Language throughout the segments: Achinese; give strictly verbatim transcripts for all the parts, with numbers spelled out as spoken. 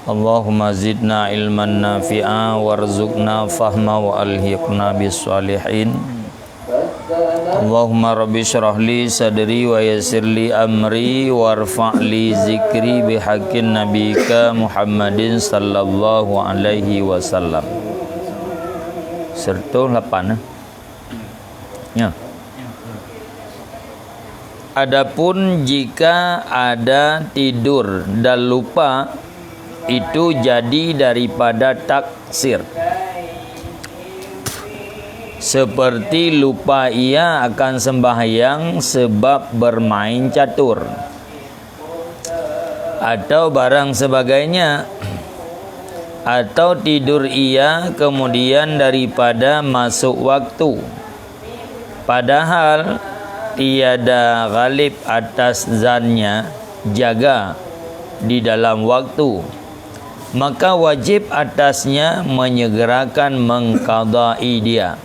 Allahumma zidna ilman nafi'a warzuqna fahma wa alhiqna bis shalihin. Allahumma rabbi syrah li sadri wa yassir li amri warfa' li zikri bihaqqin nabika Muhammadin sallallahu alaihi wasallam. Seratus lapan, eh? Ya. Adapun jika ada tidur dan lupa, itu jadi daripada taksir. Seperti lupa ia akan sembahyang sebab bermain catur, atau barang sebagainya, atau tidur ia kemudian daripada masuk waktu, padahal tiada ghalib atas zatnya jaga di dalam waktu, maka wajib atasnya menyegerakan mengqadai dia.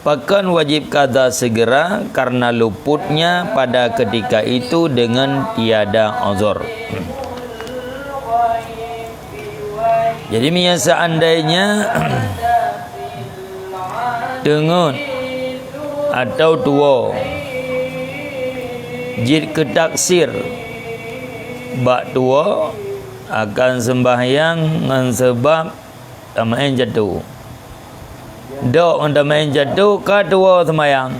Pakon wajib qada segera? Karena luputnya pada ketika itu dengan tiada uzur. Jadi, meunyoe seandainya teungeut atau tuwoe jeuet keu taksir bak tuwoe, akan seumbahyang ngon seubab tameu'én catur. Dok ngon tameu'én catur ka tuwoe seumbahyang.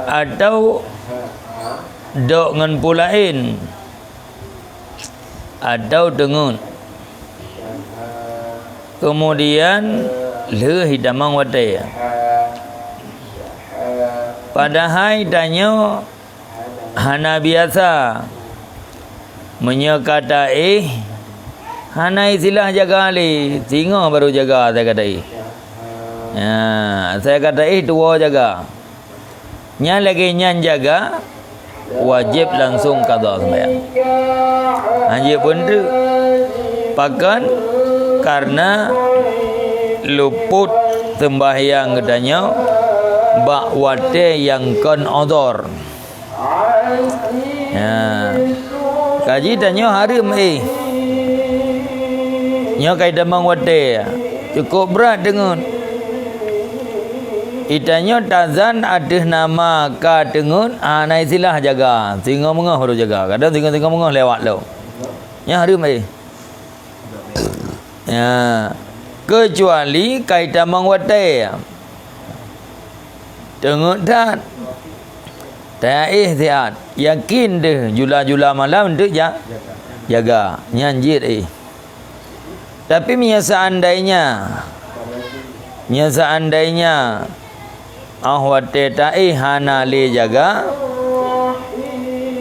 Atau dok ngon peue laén. Atau teungeut. Keumudian lheueh jitamong watée. Padahai tanyoe hana biasa. Meunyoe ka taéh, hana istilah jaga lé, singoh barô jaga asai ka taéh. Ya, asai ka taéh tuwoe jaga. Nyang lagée nyan jaga, wajéb langsong qada seumbahyang. Hanjeuet peue teuk. Pakon? Karena luput seumbahyang geutanyoe bak watée nyang kon uzur. Ya. Kaji tanyoe hareuem éh. Nyoe ka jitamong watée. Cukôp brat teungeut. Geutanyoe tazan ateueh nama ka teungeut, hana istilah jaga. Singoh meungoh baru jaga. Kadang singoh-singoh meungoh lewat lom. Nyan hareuem éh. Ya. Keucuali ka jitamong watée. Teungeut that. Taéh siat. Yakin deuh jula-jula malam teuk ja-, jaga. Nyan jeuet éh. Tapi meunyoe seandainya, meunyoe seandainya 'oh watée taéh hana lé jaga,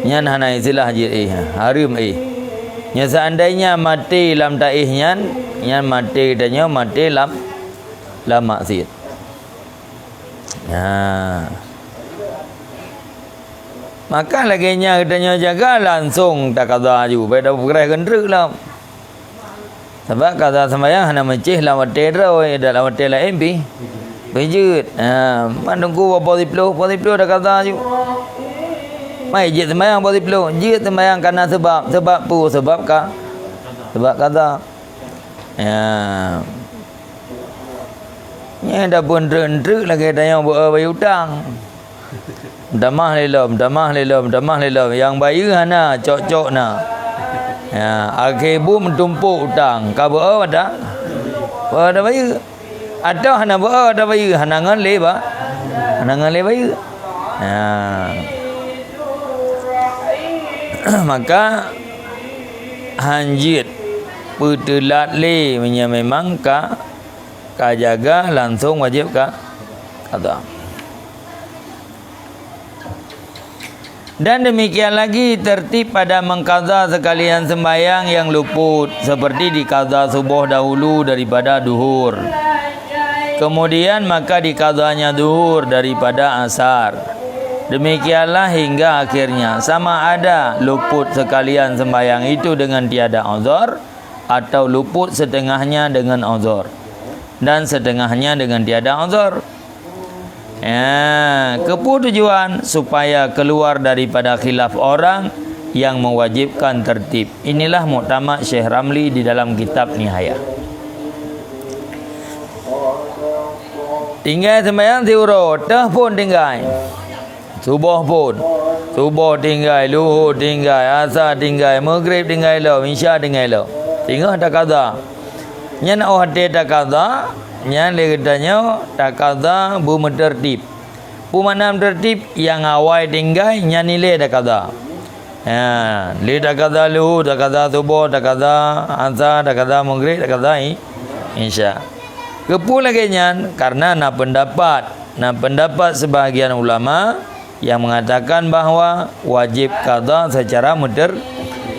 nyan hana istilah jeuet éh, hareuem éh. Nyoe seandainya maté lam taéh nyan, nyan maté geutanyoe maté lam, lam maksiet. Nah. Maka lagée nyan geutanyoe jaga langsong taqadha aju, bai tapeukeurah keu treuk lom. Sabab qadha seumbahyang hana meucéh lam watée droe, dan lam watée laén pih, pih jeuet. Ha, man teungku po siplôh, po siplôh taqadha aju. Mai jeuet seumbahyang po siplôh, jeuet seumbahyang kana seubab, seubab peue? Seubab ka, seubab qadha. Ya. Nyan dak peuntreuk-ntreuk lagée tanyoe beu bayeue utang. Meutamah lé lom, meutamah lé lom, meutamah lé lom. Nyang bayeue hana, cok-cok na. Ya, akhé buet meutumpôk utang. Ka beu ata, beu ata bayeue. Atawa hana beu ata bayeue, hana ngon lé ba-, hana ngon lé bayeue. Ya. Maka hanjeuet peuteulat lé meunyoe memang ka, ka jaga langsong wajéb ka qadha. Dan demikian lagi tertib pada mengqadha sekalian sembahyang yang luput, seperti diqadha suboh dahulu daripada duhur. Kemudian maka diqadhanya duhur daripada asar. Demikianlah hingga akhirnya, sama ada luput sekalian sembahyang itu dengan tiada uzur, atau luput setengahnya dengan uzur, dan setengahnya dengan tiada uzur. Ya, keupeue tujuan? Supaya keluar daripada khilaf orang yang mewajibkan tertib. Inilah muktamad Syekh Ramli di dalam kitab Nihayah. Tinggai sembahyang siuroe, teuh pun tinggai. Suboh pun. Suboh tinggai, luhur tinggai, asa tinggai, maghrib tinggai lom, isya tinggai lom. Singoh takada. Nyan óh até takada, nyan lé geutanyoe takada beumeuteurtib. Peue makna meuteurtib? Nyang awai tinggai, nyan ilée takada. Ya, lé takada luhur, takada suboh, takada asa, takada maghrib, takada i-, isya. Keupeue lagée nyan? Karena na peundapat. Na peundapat sebahagian ulama yang mengatakan bahwa wajib kada secara muter-,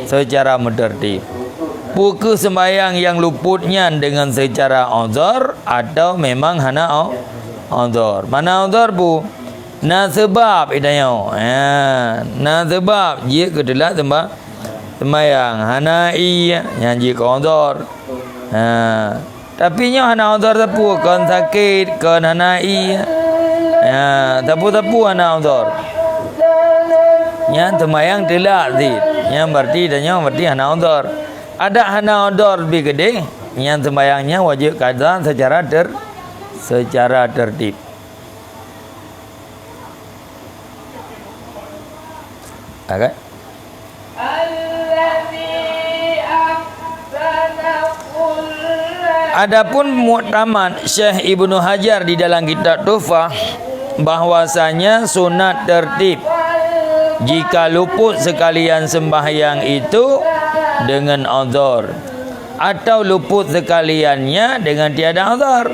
secara mutertib. Peu kheueh sembahyang nyang luput nyan deungon secara uzur atau memang hana u-, uzur? Mana uzur bu? Na seubab itanyoe. Ha, na seubab jeuet keu teulat semba-, sembahyang. Hana ie, nyan jeuet keu uzur. Ha, tapi nyoe hana uzur sapeue, kon sakét, kon hana ie. Ha, sapeue-sapeue hana uzur. Nyan sembahyang teulat cit. Nyan berarti itanyoe berarti hana uzur. Adak hana uzur bi keudeh, nyan sembahyang nyan wajéb kada secara ter-, secara tertib. Oke. Adapun muktamad Syekh Ibnu Hajar di dalam kitab Tuhfah, bahwasanya sunat tertib jika luput sekalian sembahyang itu dengan uzur, atau luput sekaliannya dengan tiada uzur.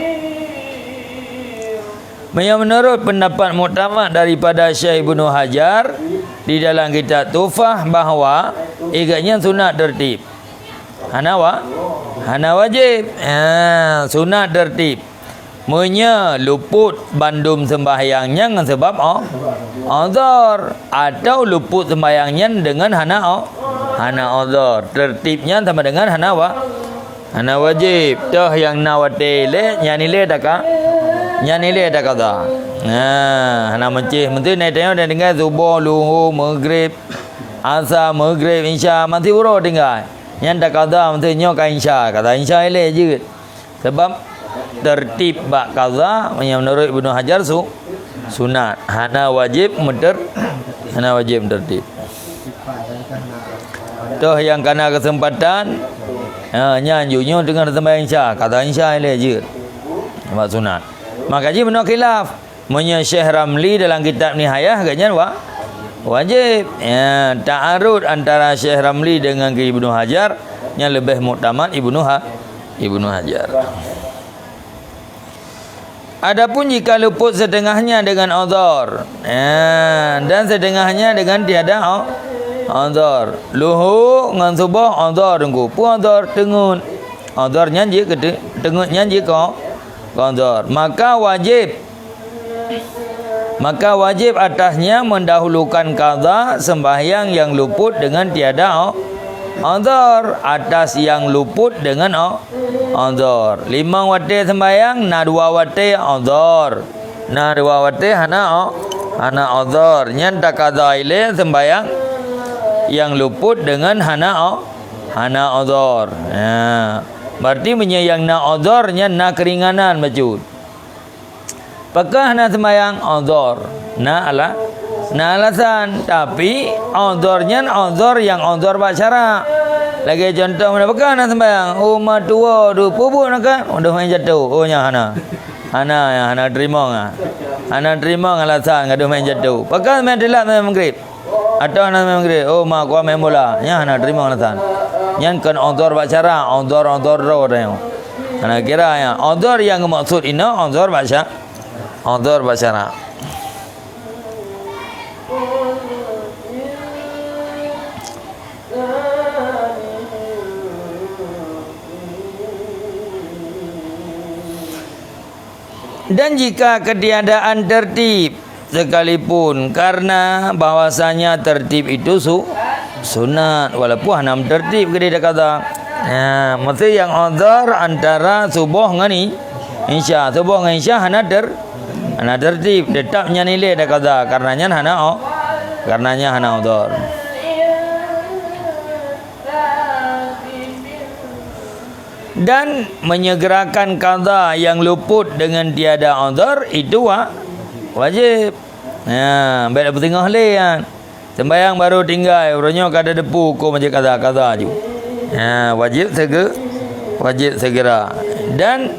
Meunyoe meunurot peundapat muktamad daripada Syekh Ibnu Hajar di dalam kitab Tuhfah, bahwa igat nyan sunat tertib. Hana wa-, hana wajéb. Ha, sunat tertib. Meunyoe luput bandum sembahyang nyan ngon sabab u-, uzur, atau luput sembahyang nyan deungon hana u-, hana uzur, tertib nyan sama dengan hana wa-, hana wajéb. Toh nyang na watée ilée, nyan ilée taka-, nyan ilée takada. Nah, hana meucéh. Meuntui na tanyoe dan tinggai suboh, luhur, maghrib, asa, maghrib, isya, meuntui uroe tinggai. Nyan takada meuntui nyoe ka isya, kada isya ilée jeuet. Sabab tertib bak kada, meunyoe meunurot Ibnu Hajar su-, sunat, hana wajéb meuter-, hana wajéb meutertib. Toh nyang kana keuseumpatan, ha, nyan jih nyoe teungoh teuseumbahyang isya, kada isya ilée jeuet. Bak sunat. Maka jih meunoe khilaf. Meunyoe Syekh Ramli dalam kitab Nihayah, geuhnyan wa-, wajéb. Ya, ta'arud antara Syekh Ramli dengan Ibnu Hajar, nyan leubeh muktamad Ibnu Ha-, Ibnu Hajar. Adapun jika luput setengahnya dengan uzur, ya, dan setengahnya dengan tiada u-, uzur. Luhur ngon suboh uzur teungku. Peue uzur? Teungeut. Uzur nyan jeuet keu te-, teungeut nyan jeuet keu, keu uzur. Maka wajéb Maka wajéb atasnya mendahulukan qadha sembahyang yang luput dengan tiada u-, uzur atas yang luput dengan u-, uzur. Limong watée sembahyang, na dua watée uzur. Na dua watée hana u-, hana uzur. Nyan taqadha ilée sembahyang yang luput dengan hana u-, hana uzur. Ya. Berarti meunyoe nyang na uzur nyan na keringanan bacut. Pakon hana sembahyang? Uzur. Na ala-, na alasan. Tapi, uzur nyan uzur nyang uzur bak syarak. Lagée cuntoh, meunan pakon hana sembahyang? Oh, ma tuwoe tu, peubuet na kan? Udah main jatuh. Oh, nyan hana. Hana, nyan hana teurimong, ah. Hana teurimong alasan gadoh main jatuh. Pakon main teulat main maghrib? Atawa hana main maghrib, oh, ma kuat main bola. Nyan hana teurimong alasan. Nyan kon uzur bak syarak, uzur-uzur droe tanyoe. Hana kira nyan. Uzur nyang geumaksud inoe uzur bak sya-, uzur bak syarak. Dan jika ketiadaan tertib sekalipun, karena bahwasanya tertib itu su-, sunat, walaupun hana meutertib keudeh taqadha. Nah, meusti nyang uzur antara suboh ngon i-, isya. Suboh ngon isya hana ter-, hana tertib, teutap nyan ilée taqadha, karena nyan hana u-, karena nyan hana uzur. Dan menyegerakan qadha yang luput dengan tiada uzur itu wa-, wajib. Ha, bèk tapeuteungoh lé nyan. Sembahyang baru tinggai, uroe nyoe ka tateupeue hukôm wajib qadha, qadha ju. Ha, wajib sege-, wajib segera. Dan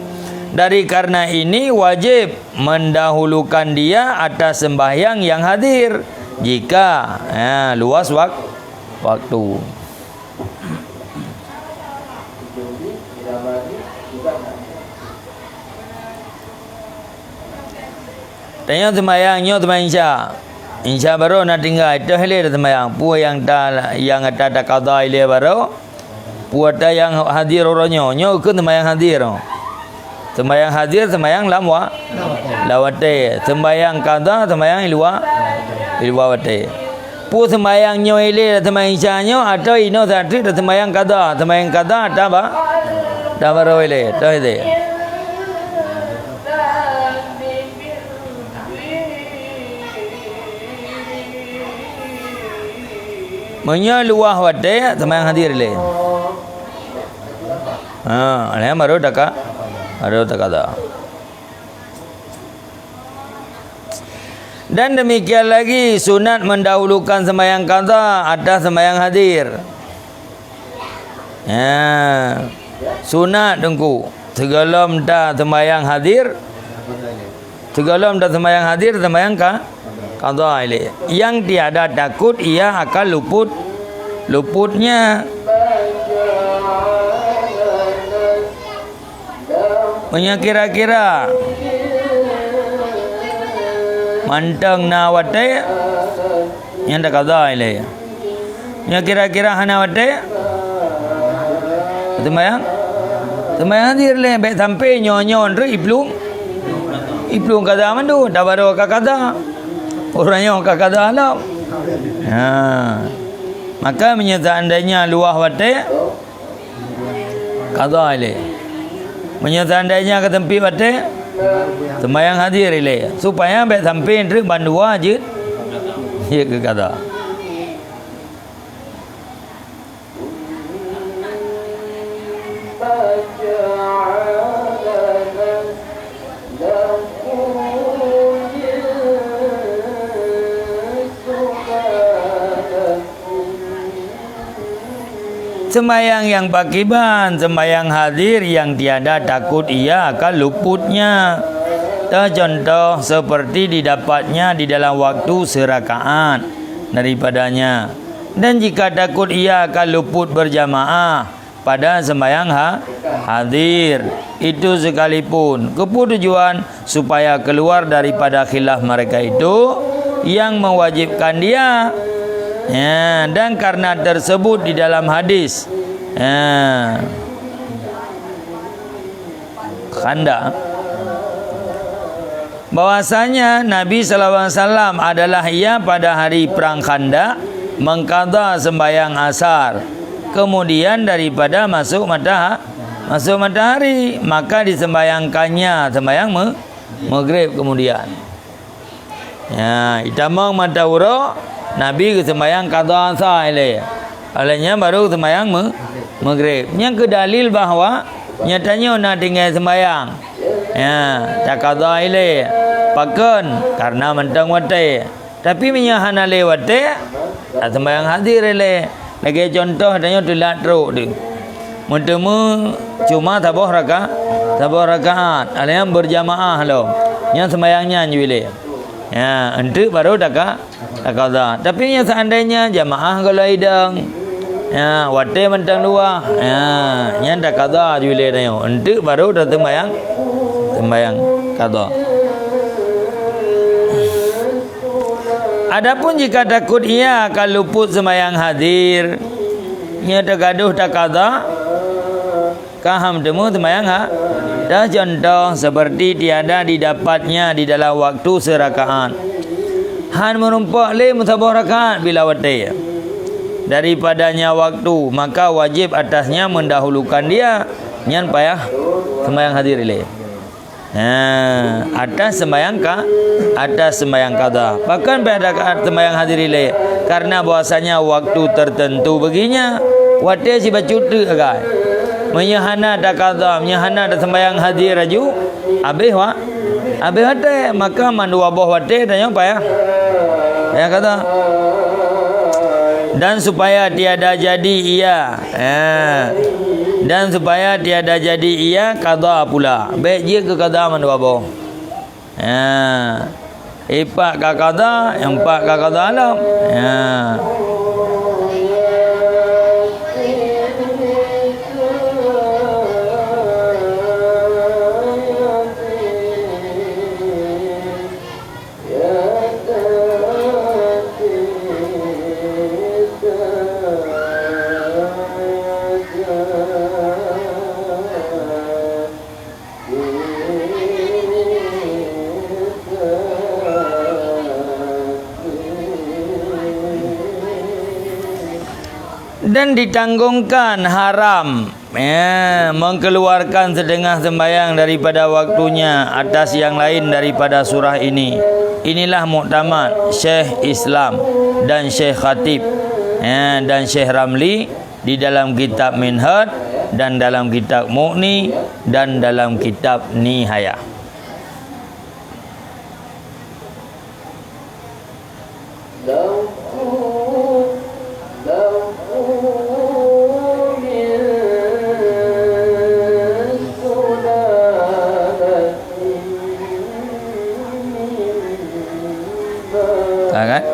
dari karena ini wajib mendahulukan dia atas sembahyang yang hadir jika, ha, luas wak-, waktu. Tanyoe seumayang, nyoe seumayang Isya. Isya barô na tinggai, toh ilèe seumayang. Peue nyang ta-, nyang ata taqadha ilèe barô? Peue ata nyang hadir uroe nyoe? Nyoe keuh seumayang hadir. Seumayang hadir, seumayang lam wa-, lam watèe. Seumayang qadha, seumayang i luwa, i luwa watèe. Peue seumayang nyoe ilèe seumayang Isya nyoe, atawa inoe saat teuk seumayang qadha? Seumayang qadha ata ba-, ata barô ilèe, toh ilèe. Meunyoe luwah watèe, seumayang hadir ilèe. Ha, nyan barô taka-, barô taqadha. Dan demikian lagi sunat mendahulukan sembahyang qadha atas sembahyang hadir. Ya. Sunat teungku, sigohlom ta sembahyang hadir, sigohlom ta sembahyang hadir, sembahyang ka-, qadha ilèe. Yang tiada takut ia akan luput, luputnya. Meunyoe kira-kira mantong na watèe, nyan taqadha ilèe. Meunyoe kira-kira hana watèe, seumayang, seumayang hadir ilèe, bèk sampoe nyoe-nyoe treuk iplueng, iplueng qadha mandum, tabarô ka qadha. Uroe nyoe ka qadha lom. Ha. Maka meunyoe seandainya luwah watèe, qadha ilèe. Meunyoe seandainya ka seumpit watèe, seumayang hadir ilèe, supaya bèk sampoe treuk bandua jeuet, jeuet keu qadha. Sembahyang nyang pakriban, sembahyang hadir yang tiada takut ia akan luputnya. Tercontoh seperti didapatnya di dalam waktu serakaat daripadanya. Dan jika takut ia akan luput berjamaah pada sembahyang ha-, hadir itu sekalipun, keupeue tujuan? Supaya keluar daripada khilaf mereka itu yang mewajibkan dia. Ya, dan karena tersebut di dalam hadis, ya, Khandaq, bahwasanya Nabi sallallahu alaihi wasallam adalah ia pada hari perang Khandaq mengqadha sembahyang asar, kemudian daripada masuk mataha-, masuk matahari, maka disembahyangkannya sembahyang me-, Maghrib kemudian. Ya, itamong mata uroe, Nabi geuseumbahyang qadha asa ilèe. Óh lheueh nyan barô geuseumbahyang me-, Maghrib. Nyan keuh dalil bahwa nyan tanyoe na tinggai seumbahyang. Ya, taqadha ilèe. Pakon? Karena mantong watèe. Tapi meunyoe hana lé watèe, taseumbahyang hadir ilèe. Lagèe cuntoh tanyoe teulat trok deuh. Meuteumé cuma saboh raka-, saboh rakaat. Alèh nyan berjamaah lom. Nyan seumbahyang nyan ju ilèe. Ya, eunteuk barô taka-, taqadha. Tapi nyan seandainya jamaah gohlom idong. Ya, watèe mantong luwah. Ya, nyan taqadha ju ilèe tanyoe. Eunteuk barô taseumbahyang, seumbahyang qadha. Adapun jika takut ia akan luput seumbahyang hadir, nyoe teugadoh taqadha, ka han meuteumé seumbahyang ha-, dah contoh seperti tiada didapatnya di dalam waktu seurakaat. Han meurumpok lé meusaboh rakaat bila watèe. Daripadanya waktu, maka wajib atasnya mendahulukan dia, nyan payah seumbahyang hadir ilèe. Ha, atas seumbahyang ka, atas seumbahyang qadha. Pakon payah rakaat seumbahyang hadir ilèe? Karena bahwasanya waktu tertentu baginya, watèe sibacut teuk agai. Meunyoe hana taqadha, meunyoe hana taseumbahyang hadir laju, habéh wa-, habéh watée, maka mandua boh watée tanyoe payah, payah qadha. Dan supaya tiada jadi ia, ha, dan supaya tiada jadi ia qadha pula, bék jeuet keu qadha mandua boh. Ha. Ipak ka qadha, ipak ka qadha lom. Ha. Dan ditanggongkan haram, ya, mengkeluarkan setengah sembahyang daripada waktunya atas yang lain daripada surah ini. Inilah muktamad Syekh Islam dan Syekh Khatib, ya, dan Syekh Ramli di dalam kitab Minhaj dan dalam kitab Mughni dan dalam kitab Nihayah. Ka kan?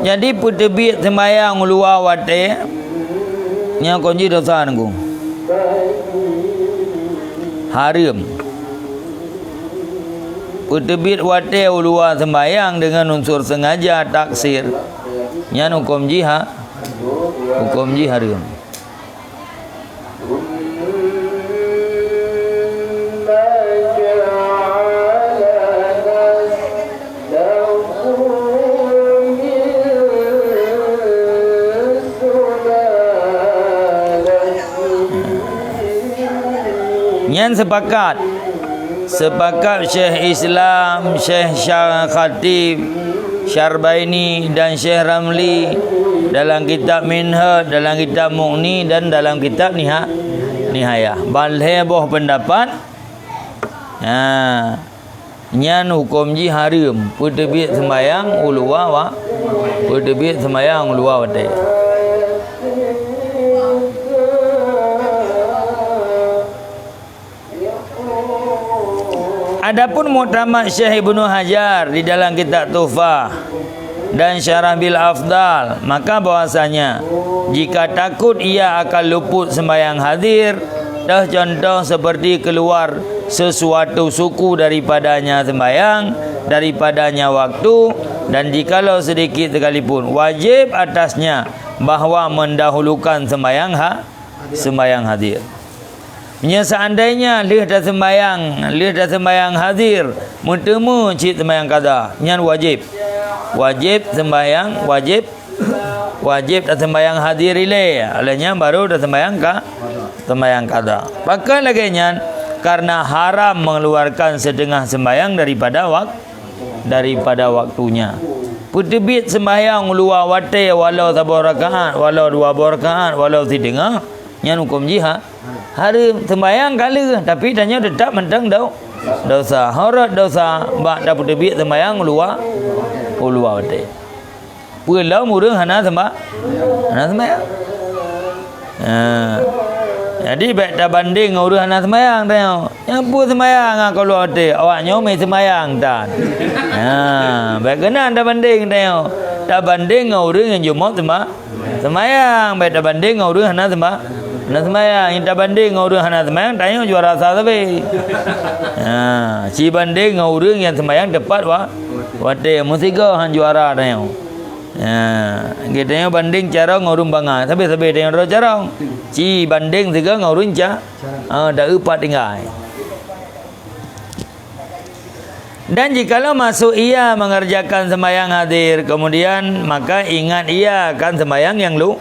Jadi, peuteubiet sembahyang u luwa watée, nyan kon jih dosa nunggu. Hareuem. Peuteubiet watée u luwa sembahyang deungon unsur sengaja taksir, nyan huköm jih ha-, huköm jih hareuem. Nyan sepakat. Sepakat Syekh Islam, Syekh Sya-, Khatib, Syarbaini dan Syekh Ramli dalam kitab Minhaj, dalam kitab Mughni dan dalam kitab Niha-, Nihayah. Ban lhée boh peundapat, ha, nyan huköm jih hareuem, peuteubiet sembahyang u luwa wa-, peuteubiet sembahyang u luwa watée. Adapun muktamad Syekh Ibnu Hajar di dalam kitab Tuhfah dan Syarah Bil Afdal, maka bahwasanya jika takut ia akan luput sembahyang hadir, toh contoh seperti keluar sesuatu suku daripadanya sembahyang, daripadanya waktu, dan jikalau sedikit sekalipun, wajib atasnya bahwa mendahulukan sembahyang ha-, sembahyang hadir. Meunyoe seandainya lheueh taseumbahyang, lheueh taseumbahyang hadir, meuteumé cit seumbahyang qadha, nyan wajéb. Wajéb seumbahyang, wajéb, wajéb taseumbahyang hadir ilée, lheueh nyan barô taseumbahyang ka, seumbahyang qadha. Pakon lagée nyan? Karena haram mengeluarkan setengah sembahyang daripada wak-, daripada waktunya. Peuteubiet seumbahyang u luwa watée, walau saboh rakaat, walau dua boh rakaat, walau sideungoh, nyan huköm jih ha-, hareuem. Seumbahyang ka lheueh, tapi tanyoe teutab mantong do-, dosa. Horot dosa bak tapeuteubiet seumbahyang u luwa, u luwa watée. Peue lom ureuëng hana seumba-, hana seumbahyang. Ha. Jadi, bék tabandeng ngon ureuëng hana seumbahyang tanyoe. Nyang peue seumbahyang ngon kalu até, awak nyoe mé seumbahyang tan. Ha, bék keunan tabandeng tanyoe. Tabandeng ngon ureuëng nyang jumôt seumba-, seumbahyang, bék tabandeng ngon ureuëng hana seumba-, hana seumbahyang. Nyang tabandeng ngon ureuëng hana seumbahyang, tanyoe juara sa sabe. Ha, ci bandeng ngon ureuëng nyang seumbahyang teupat wa-, watée, meusigoe han juara tanyoe. Ha, geutanyoe bandeng carông ngon ureuëng bangai, sabe-sabe tanyoe droe carông. Ci bandeng sigoe ngon ureuëng ca-, ha, da-, eu pat tinggai. Dan jikalau masuk ia mengerjakan sembahyang hadir, kemudian maka ingat ia akan sembahyang yang lu-,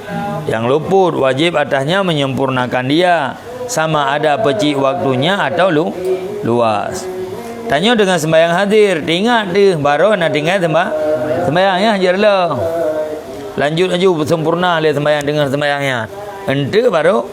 yang luput, wajib atasnya menyempurnakan dia, sama ada pecik waktunya atau lu-, luas. Tanyoe deungon sembahyang hadir, teuingat deuh, barô na tinggai semba-, sembahyang nyan hadir lom. Lanjut laju beusempurna lé sembahyang deungon sembahyang nyan. Eunteuk barô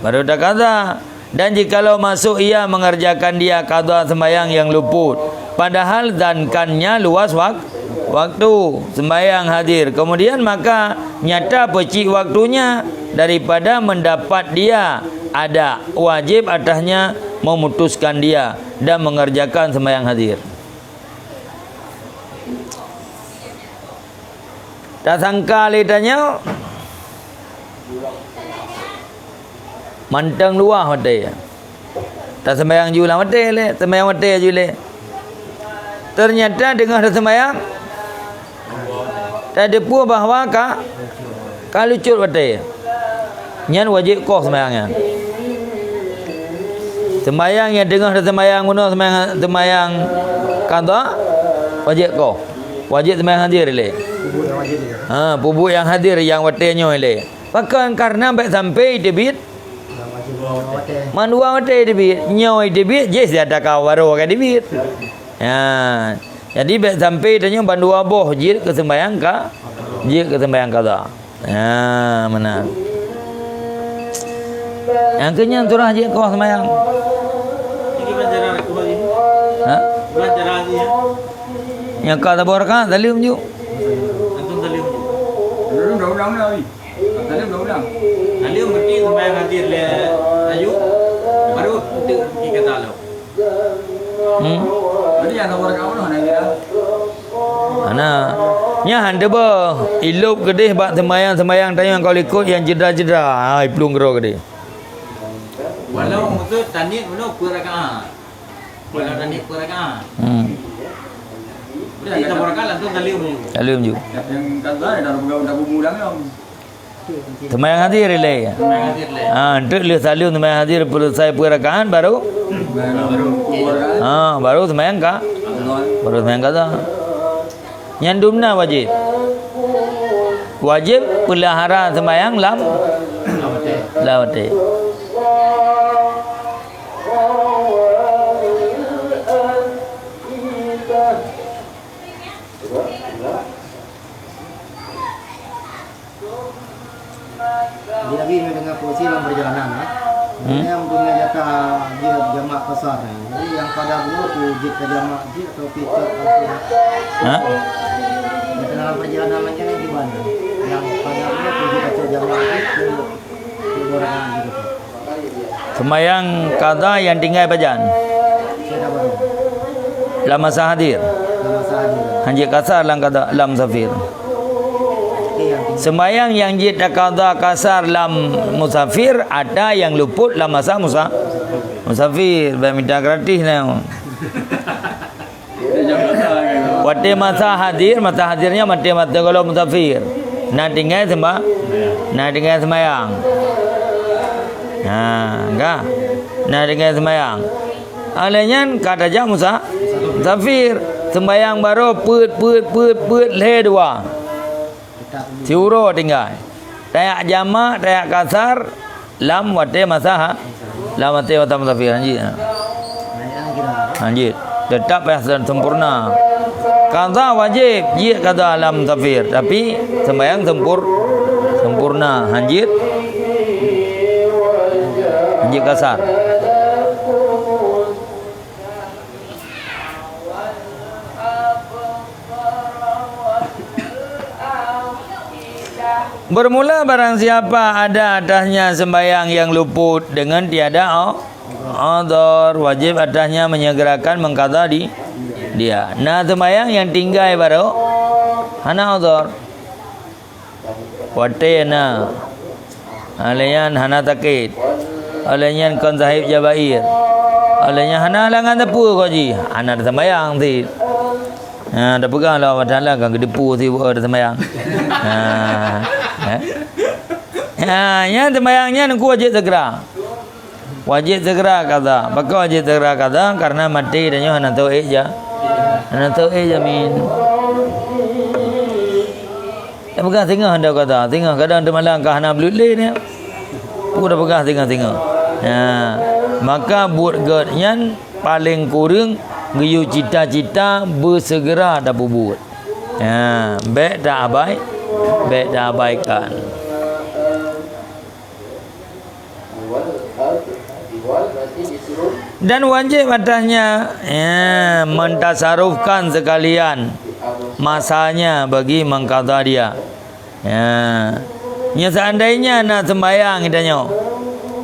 Baru taqadha. Dan jikalau masuk ia mengerjakan dia qadha sembahyang yang luput, padahal zankannya luas wak-, waktu sembahyang hadir, kemudian maka nyata peucit waktunya, daripada mendapat dia ada, wajib atasnya memutuskan dia dan mengerjakan sembahyang hadir. Tasangka lé tanyoe, mantong luwah watée. Taseumbahyang ju lam watée lé, seumbahyang watée ju lé. Teunyata teungoh taseumbahyang, tateupeue bahwa ka, ka lucut watée. Nyan wajéb koh seumbahyang nyan. Seumbahyang nyang teungoh taseumbahyang bunoe seumbahyang, seumbahyang qadha, wajéb koh. Wajéb seumbahyang hadir ilée. Ha, peubuet nyang hadir nyang watée nyoe ilée. Pakon? Karena bék sampai teubiet mandua watée teubiet. Nyoe teubiet jih siat ka baroe ka teubiet. Ha. Jadi bék sampai tanyoe bandua boh jeuet keu seumbahyang ka, jeuet keu seumbahyang qadha. Ha, meunan. Nyang keu nyan surah jeuet koh seumbahyang. Jadi, belajar aku hari ini. Ha? Belajar hari ya. Nyang ka saboh rakaat, saleuem ju. Langsung saleuem ju. Saleuem dah ulang dah, Abi. Saleuem dah ulang. Saleuem berarti seumbahyang hadir lé laju, baru untuk pergi kata lo. Hmm. Jadi, nyang saboh rakaat mana, Abi, dah? Hana. Nyan han teuboh. Ilop keudeh bak seumbahyang-seumbahyang tanyoe nyang ka likot nyang cedera-cedera. Ha, iplueng keudroe keudeh. Walau maksud taniet bunoe peuet rakaat. Walau taniet peuet rakaat. Hmm. Berarti saboh rakaat langsung saleuem ju. Saleuem ju. Nyang qadha dah peugah dah bubu dah ngon. Seumbahyang hadir ilée. Seumbahyang hadir ilée. Ha, enteuk lheueh saleuem seumbahyang hadir peureuleusoe peuet rakaat baru. Baru. Ha, baru seumbahyang ka. Baru seumbahyang qadha. Nyan dumna wajéb. Wajéb peulihara seumbahyang lam, lam watée. Jadi, Abi, mendengar posisi dalam perjalanan, ah. Hmm. Yang punya jatah dia jamak qasar, eh. Jadi, nyang qadha bunoe tu jeuet ka jamak jih atau picok atau Ha? Nyang dalam perjalanan lagi ni gimana? Nyang qadha bunoe tu jeuet ka jamak jih ke, ke orang gitu. Seumbahyang qadha nyang tinggai pajan? Lam masa hadir. Lam masa hadir. Han jeuet qasar lam qadha, lam musafir. Seumbahyang nyang jeuet taqadha qasar lam musafir ata nyang luput lam masa musa-, musafir. Bék mita gratis nyoe. Watée masa hadir, masa hadir nyan watée, watée gohlom musafir. Na tinggai seumba-, na tinggai seumbahyang. Ha, ka. Na tinggai seumbahyang. Óh lheueh nyan ka tajak musa-, musafir. Seumbahyang baroe peuet, peuet, peuet, peuet, lhée dua. Siuroe tinggai. Tajak jamak, tajak qasar, lam watée masa ha-, lam watée masa musafir, han jeuet. Han jeuet. Teutap payah sempurna. Qadha wajéb, jeuet qadha lam musafir, tapi seumbahyang sempur-, sempurna, han jeuet, han jeuet qasar. Bermula barang siapa ada atasnya sembahyang yang luput dengan tiada u-, udhur, wajib atasnya menyegerakan mengqadha di-, dia. Na sembahyang nyang tinggai baroe hana udhur. Watée na. Óh lheueh nyan hana sakét. Óh lheueh nyan kon sahib jabair. Óh lheueh nyan hana halangan sapeue kok jih. Hana taseumbahyang cit. Ha, tapeugah lom Allah Taala ka geudeupu sibuet taseumbahyang. Ha. Eh? Ha, nyan seumbahyang nyan ku wajéb segera. Wajéb segera qadha. Pakon wajéb segera qadha? Karena maté tanyoe hana teuék ja-, hana teuék jamin. Tapeugah singoh anda qadha, singoh kadang teumalang ka hana bleuet lé nyan. Peue tapeugah singoh-singoh. Nah, maka buet gét nyan paleng kureueng geuyue cita-cita beusegera tapeubuet. Nah, bék taabai-, bék taabaikan. Dan wajib atasnya, ya, mentasarufkan sekalian masanya bagi mengqadha dia. Ya. Nyan seandainya na sembahyang geutanyoe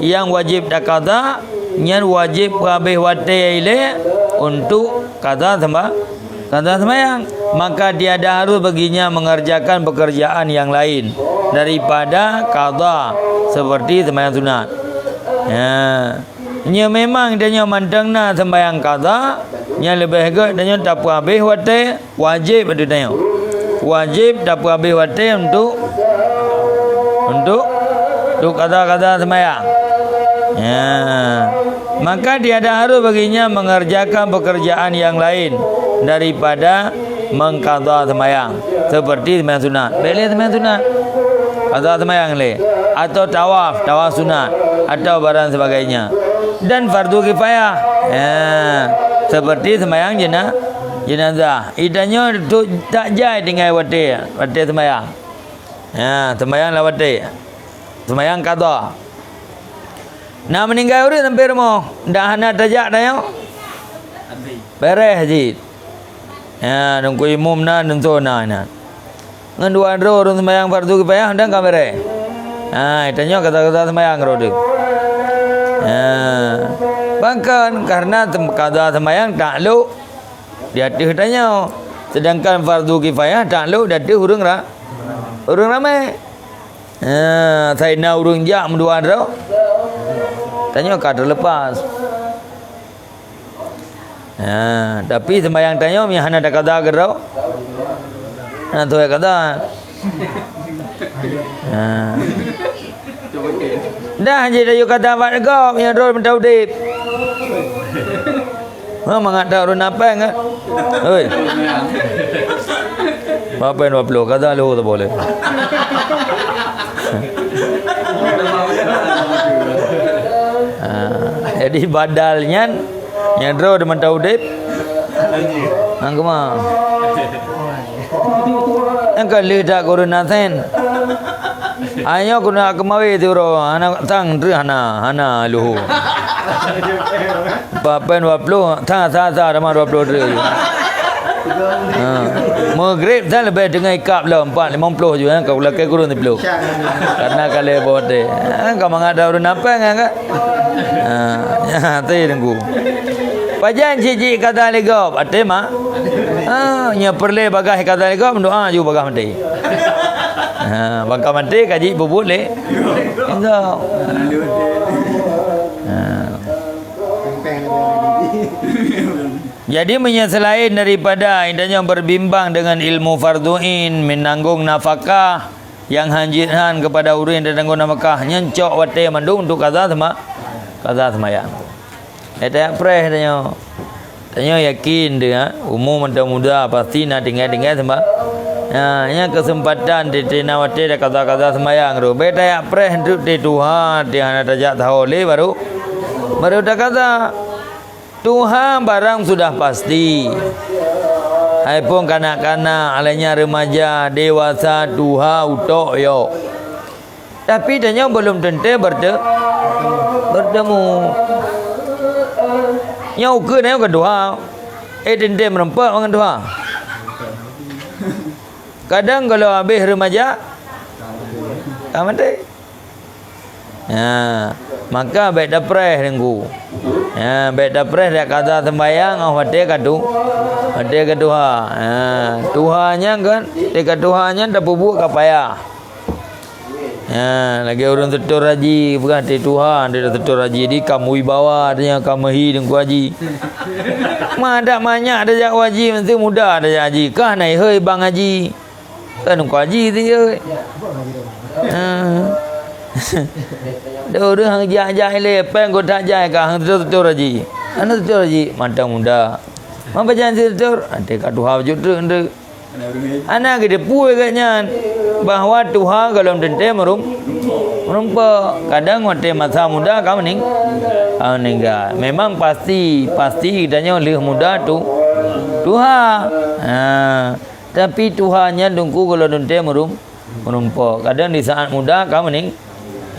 nyang wajib taqadha, nyan wajib peuhabéh watée ilée untuk qadha semba-, qadha sembahyang, maka tiada harus baginya mengerjakan pekerjaan yang lain daripada qadha seperti sembahyang sunat. Ya. Nyoe memang tanyoe mantong na sembahyang qadha, nyang leubeh gét tanyoe tapeuhabéh watée wajéb ateueh tanyoe. Wajéb tapeuhabéh watée untuk, untuk, untuk qadha-qadha sembahyang. Ya. Maka tiada harus baginya mengerjakan pekerjaan yang lain daripada mengqadha sembahyang, seperti sembahyang sunat. Bék lé sembahyang sunat. Qadha sembahyang lé. Atau tawaf, tawaf sunat. Atau barang sebagainya. Dan fardu kifayah. Ya. Seperti sembahyang jena-, jenazah. Itanyoe tu tak jai tinggai watée, watée sembahyang. Ya, sembahyang lam watée. Sembahyang qadha. Na meuninggai ureuëng sampai rumoh, dak hana tajak tanyoe? Beres jih. Ya, nungku imum na, nungku na, na. Ngon dua droe ureuëng sembahyang fardu kifayah dan ka beres. Ha, tanyoe kata-kata sembahyang droe tu. Ha. Bahkan karena tem-, qadha sembahyang takluk di ateueh tanyoe. Sedangkan fardu kifayah takluk di ateueh ureuëng ra-, ureuëng ramai. Ha, sai na ureuëng jak meudua droe. Tanyoe ka terlepas. Ha, tapi sembahyang tanyoe meuhana taqadha keudroe. Hana tuha qadha. Ha. Dah jih tayue qadha bak gob nyang droe mantong udeb. Ha, mangat that ureuëng na péng, eh? Hoi. Berapa dua puluh? Qadha leuhô saboh lé. Ha, jadi badal nyan, nyang droe di mantong udeb. Nang kuma. Nyang ka lheueh that keu ureuëng na sén. Ayo keuneuk keumawe siuroe, hana tang treuk hana, hana leuhô. Empat pèn dua puluh, sa, sa, sa, tamah dua puluh treuk. Ha. Maghrib sa leubeh teungoh ikab lom, empat limong puluh ju, ha, ka lakèe kureueng siploh. Karena ka lheueh boh teh. Ha, ka mangat that ureuëng na péng, ha, kan? Ha, nyan até Teungku. Pajan cit-cit qadha lé gob, até ma-, ha, nyoe peureulèe bagaih qadha lé gob, meudoa ju bagaih maté. Ha, bagaih maté ka jipeubuet lé gob. Ha. Jadi, meunyoe seulaén daripada tanyoe berbimbang dengan ilmu fardhu ain, menanggung nafakah, nyang han jeuet han keupada ureuëng nyang teutanggong nafakah, nyan cok watèe mandum untuk qadha seuma-, qadha seumayang. Eh, tajak preh tanyoe. Tanyoe yakin deuh, ha? Umu mantong muda, pasti na tinggai-tinggai seumba-, ha, nyan keuseumpatan teuh na watèe taqadha-qadha seumayang tu. Bèk tajak preh treuk teuh tuha, teuh hana tajak saho lé baru, baru taqadha. Tuha barang sudah pasti. Hai phon kanak-kanak, lheuh nyan remaja, dewasa, tuha, utok, yok. Tapi tanyoe belum teuntèe berte-, bertemu. Nyoe ukeue nyoe keu tuha. Eh, teuntèe meureumpok ngon tuha. Kadang kalau habéh remaja, ka maté. Ha, maka bèk tapreh Teungku. Ha, bèk tapreh dak qadha seumbayang, oh, watèe ka tu-, watèe ka tuha. Ha, tuha nyan kan, teuka tuha nyan tapeubuet ka payah. Ha, lagèe ureueng seutôt haji, peugah teuh tuha, teuh seutôt haji, di kam wibawa, teuh nyang kam meuhi Teungku Haji. Ma dak manyak tajak haji, meusti muda tajak haji. Kah na ihôi bang haji. Kan Teungku Haji teuh, yoi. Ha. Dak ureueng hang jak-jak ilèe, péng keu that jai ka hang seutôt-seutôt haji. Hana seutôt haji, mantong muda. Ma pajan seutôt, teuka tuha bacut treuk. Hana geuteupeue geuh nyan bahwa tuha gohlom teuntèe meurum-, meureumpok. Kadang watèe masa muda ka meuning-, ka meuninggai. Memang pasti, pasti geutanyoe lheueh muda tu-, tuha. Ha, tapi tuha nyan Teungku gohlom teuntèe meurum-, meureumpok. Kadang di saat muda ka meuning-,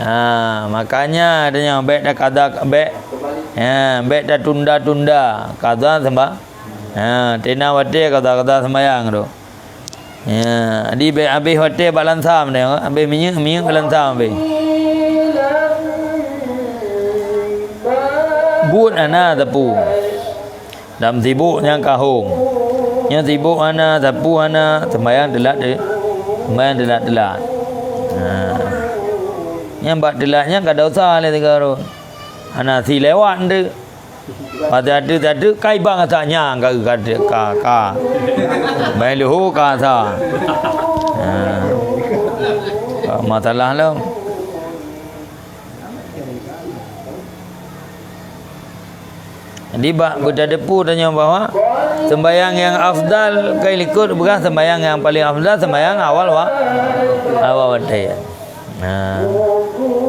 ha, makanya tanyoe bèk taqadha, bèk Ha, bèk tatunda-tunda qadha semba-, ha, teuna watèe qadha-qadha sembahyang tu. Ya, jadi bèk habéh watèe bak lansam deh, habéh minyeuk, minyeuk bak lansam habéh. Buet hana teupeu. Lam sibok nyang ka hom. Nyoe sibok hana, sapeue hana, sembahyang teulat, eh. Sembahyang teulat-teulat. Ha. Nyang bak teulat nyan ka desya lé sigoe rot. Hana si lewat nteuk. Watèe ateuh-ateuh, kai bang asa nyang ka, ka, ka, ka. Bai leuho ka asa. Ha. Masalah lom. Jadi, bak beuteudepu tanyoe bahwa sembahyang nyang afdal, kai likot peugah sembahyang nyang paleng afdal, sembahyang awal wa-, awal watèe. Nah,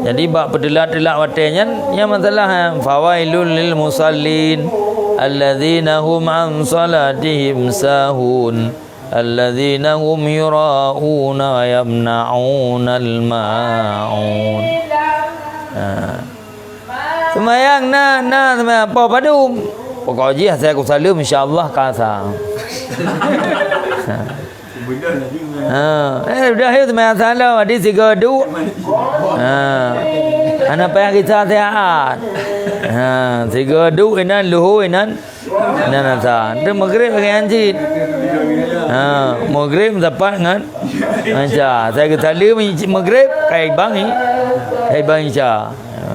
jadi bak peuteulat-teulat watèe nyan, nyan masalah, eh, "Fawailul lil musallin, alladzina hum an salatihim sahun, alladzina hum yura'una wa yamna'unal ma'un." Nah. Seumayang na, na seumayang po padum. Pokok jih asai kusaleuem, insya Allah ka asa. Ha. Eh, udah yuk seumayang asa lom, jadi sigoe duek. Ha. Hana payah gisa siat. Ha, sigoe duek inan, leuho inan. Inan asa. Tu maghrib lagèe nyan cit. Ha, maghrib sapat ngon, ngon isya. Asai geusaleuem maghrib, kai bang i-, kai bang isya. Ha.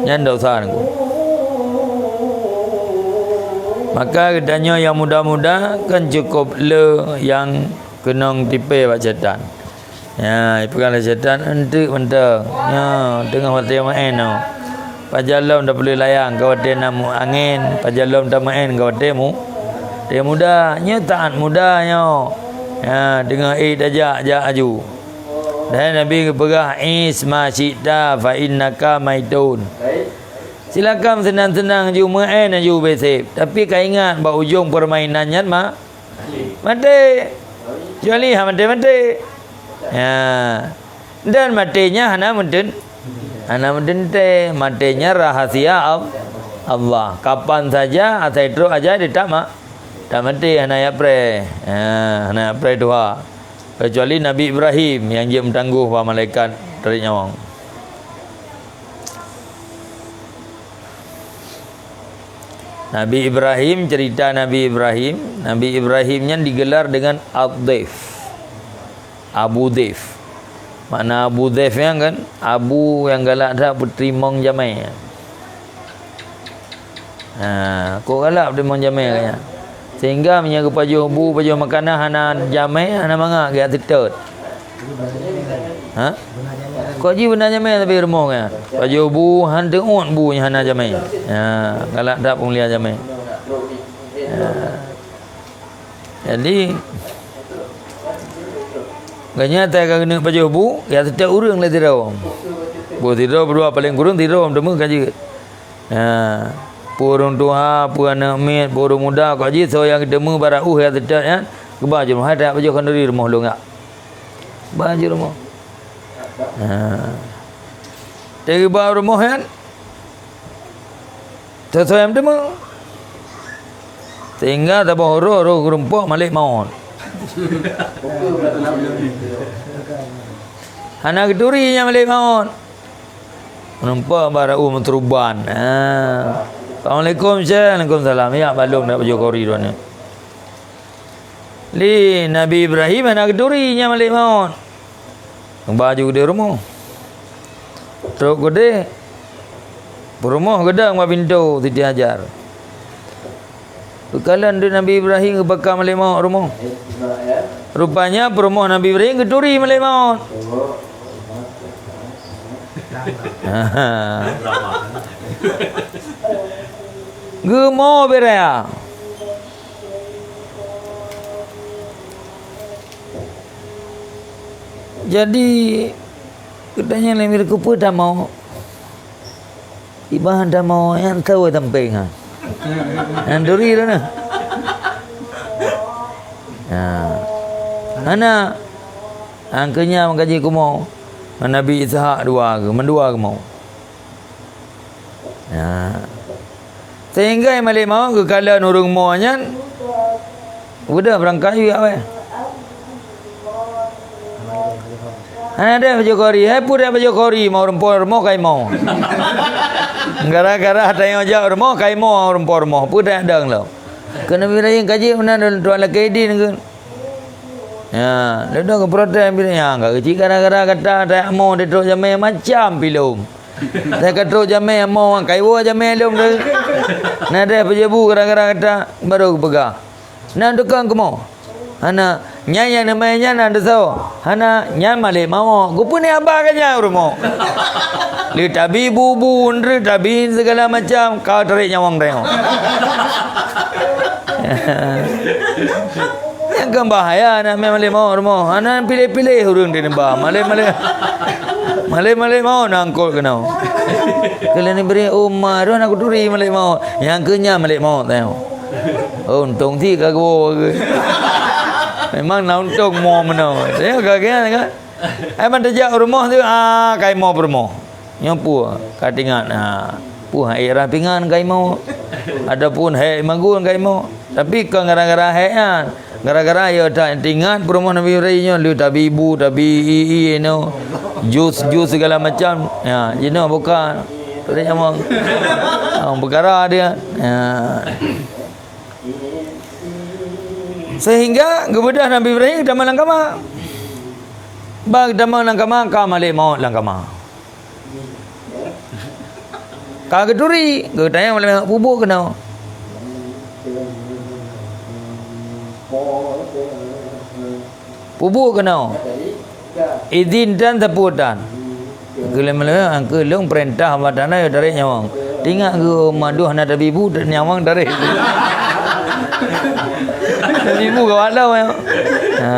Nyan desya ngon. Maka geutanyoe nyang muda-muda kan cukup le nyang keunong tipèe bak syaitan. Ya, ipeugah lé syaitan, "Eunteuk mantong. Ya, teungoh watèe meu'en nyoe. Pajan lom tapeuleueh layang ka watèe na mu-, angèn, pajan lom tameu'en ka watèe mu-, watèe muda. Nyoe taat muda nyoe. Ya, teungoh ék tajak, jak aju." Dan Nabi geupeugah, "Ish ma syi'ta fa innaka maitun." Silakan seunang-seunang aju, meu'en aju, bék sép. Tapi ka ingat, bak ujong peurmainan nyan ma-, maté. Kecuali hana maté-maté. Ya. Dan maté nyan hana meuten-, hana meuteuntèe. Maté nyan rahasia Al-, Allah. Kapan saja, asai trok ajai, dia tak ma-, tak maté, hana jak preh. Ya, hana jak preh tuha. Kecuali Nabi Ibrahim nyang jeuet meutanggoh bak malaikat tarék nyawöng. Nabi Ibrahim, cerita Nabi Ibrahim, Nabi Ibrahim nyan digelar dengan Ad-Dhaif. Abu Dhaif. Makna Abu Dhaif nyan kan, abu nyang galak that peuteurimong jamé. Ha, kok galak peuteurimong jamé ka nyan. Sehingga meunyoe geupajoh bu, pajoh makanan hana jamé, hana mangat, geujak teutot. Ha? Kok jih beuna jamé tapi rumoh nyan. Pajoh bu, han teuôt bu nyang hana jamé. Ha, galak that peumulia jamé. Ha. Jadi, gobnyan ka geuneuk pajoh bu, ya setiap ureueng lé sidroe. Bu sidroe, beudua, paleng kureueng sidroe, teuma ka jeuet. Ha, peue ureueng tuha, peue aneuk miet, peue ureueng muda, kok jih soe nyang geuteumé barô uh ya teutab nyan, geuba jeuet rumoh, hai, tajak pajoh khanduri rumoh lôn, ya. Ba jeuet rumoh. Ha. Teuba rumoh nyan, soe-soe nyang teumé. Sehingga saboh uroe roh geurumpok malaikat maut. Hana geuturi nyan malaikat maut. Meureumpok bak rot meuturuban. Ha. "Assalamualaikum, Syekh." "Waalaikumsalam." "Ya, balom dak pajoh khanduri droeneuh." Lé Nabi Ibrahim hana geuturi nyan malaikat maut. Ba jeuet keudéh rumoh. Trok keudéh, peurumoh geudong bak pintoe Siti Hajar. Peukalon deuek Nabi Ibrahim geubaka malaikat maut rumoh. Rupanya peurumoh Nabi Ibrahim geuturi malaikat maut. Geumoe beu raya. Jadi, geutanyong lé Nabi, "Keupeue tamoe?" "Iban tamoe nyang tawoe sampéng ha." Nyang turi tu nah. Ha. Hana. Angkeunya meukaji kumoe. Nabi Ishak dua ke, mandua kumoe. Ha. Sehingga malaikat maut geukalon ureuëng mo nyan, udah beurangkat yue awai. Hana deh baju kori, hai peue deh baju kori, mau rumpok rumoh kai mo. Gara-gara tanyoe jak rumoh kai mo rumpok rumoh, peue deh dang lo. Kena birayeung kaji meunan tuan lakée idin ke. Ya, leudoh geuprotes birayeung, ka keuci gara-gara gata tayak mo ditrok jamé macam pilom. Saya ka trok jamé mo, kai woe jamé lom tu. Na deh peujebu gara-gara gata baru geupeugah. Na tukang keumo. Hana, nyan nyang neumai nyan na deusa. Hana, nyan malaikat maut. Geupeuni haba ka nyan rumoh. Le tabi bubu, ndre tabi segala macam, ka tarék nyawang tanyoe. Nyang keu bahaya na malaikat maut rumoh. Hana piléh-piléh ureuëng di nibak. Malaikat-malaikat. Malaikat-malaikat maut na angkot keunoe. Keu lheueh neubri uma roh na kuturi malaikat maut. Nyang keu nyan malaikat maut tanyoe. Oh, untông cit ka geuwoe. Memang na untông mo meunoe. Tanyoe ka keu nyan kan. Ai ban teujak u rumoh tu, ah, kai mo peurumoh. Nyoe peue ka teuingat, ah, peue hai rah pingan kai mo. Ataupun hai magun kai mo. Tapi kon gara-gara hai nyan. Gara-gara ya ta-, teuingat peurumoh Nabi Ibrahim nyoe, le tabi bu, tabi i, i, inoe. Jus, jus segala macam. Ya, jinoe bukan. Tadi nyamong. Ah, perkara dia. Ya. Sehingga geubeudôh Nabi Ibrahim geutamong lam kama. Ba geutamong lam kama, ka malaikat maut lam kama. Ka geuturi, geutanyong malaikat maut, peubuet keunoe. Peubuet keunoe. Idin tan sapeue tan. Keu lôn, keu lôn peurintah Allah Taala, ya tarék nyawang. Teuingat geu madua hana tabi bu, nyawang tarék. Tabi bu gawat lom, ya. Ha.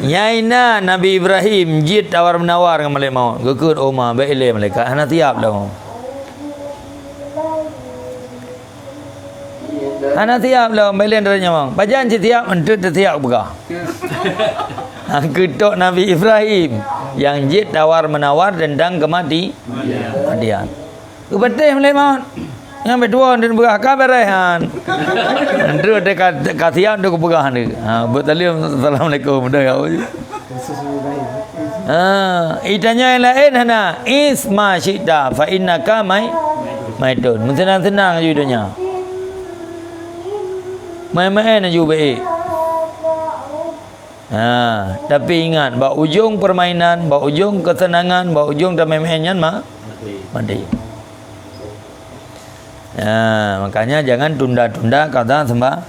Nyan na Nabi Ibrahim jeuet tawar-menawar ngon malaikat maut. Geukheun, "Oh ma, bèk ilèe malaikat, hana siap lom." Hana siap lom, bèk lé tarék nyawang. Pajan cit siap, eunteuk teusiap peugah. Keutok Nabi Ibrahim nyang jeuet tawar-menawar teuntang keumati-, kematian. Geupatéh malaikat maut. Nyang beutuwo neupeugah ka beureh han. Eunteuk teuka, ka siap teuka peugah ni. Ha, buet saleuem, "Assalamualaikum." Udah ya. Ha, itanya yang lain hana, "Is ma syi'ta fa innaka mai-, maitun." Meuseunang-seunang ju donya. Main-main aju baik. Ha, tapi ingat, bak ujong permainan, bak ujong kesenangan, bak ujong tamai-main nyan ma-, mati. Ha, makanya jangan tunda-tunda qadha semba-,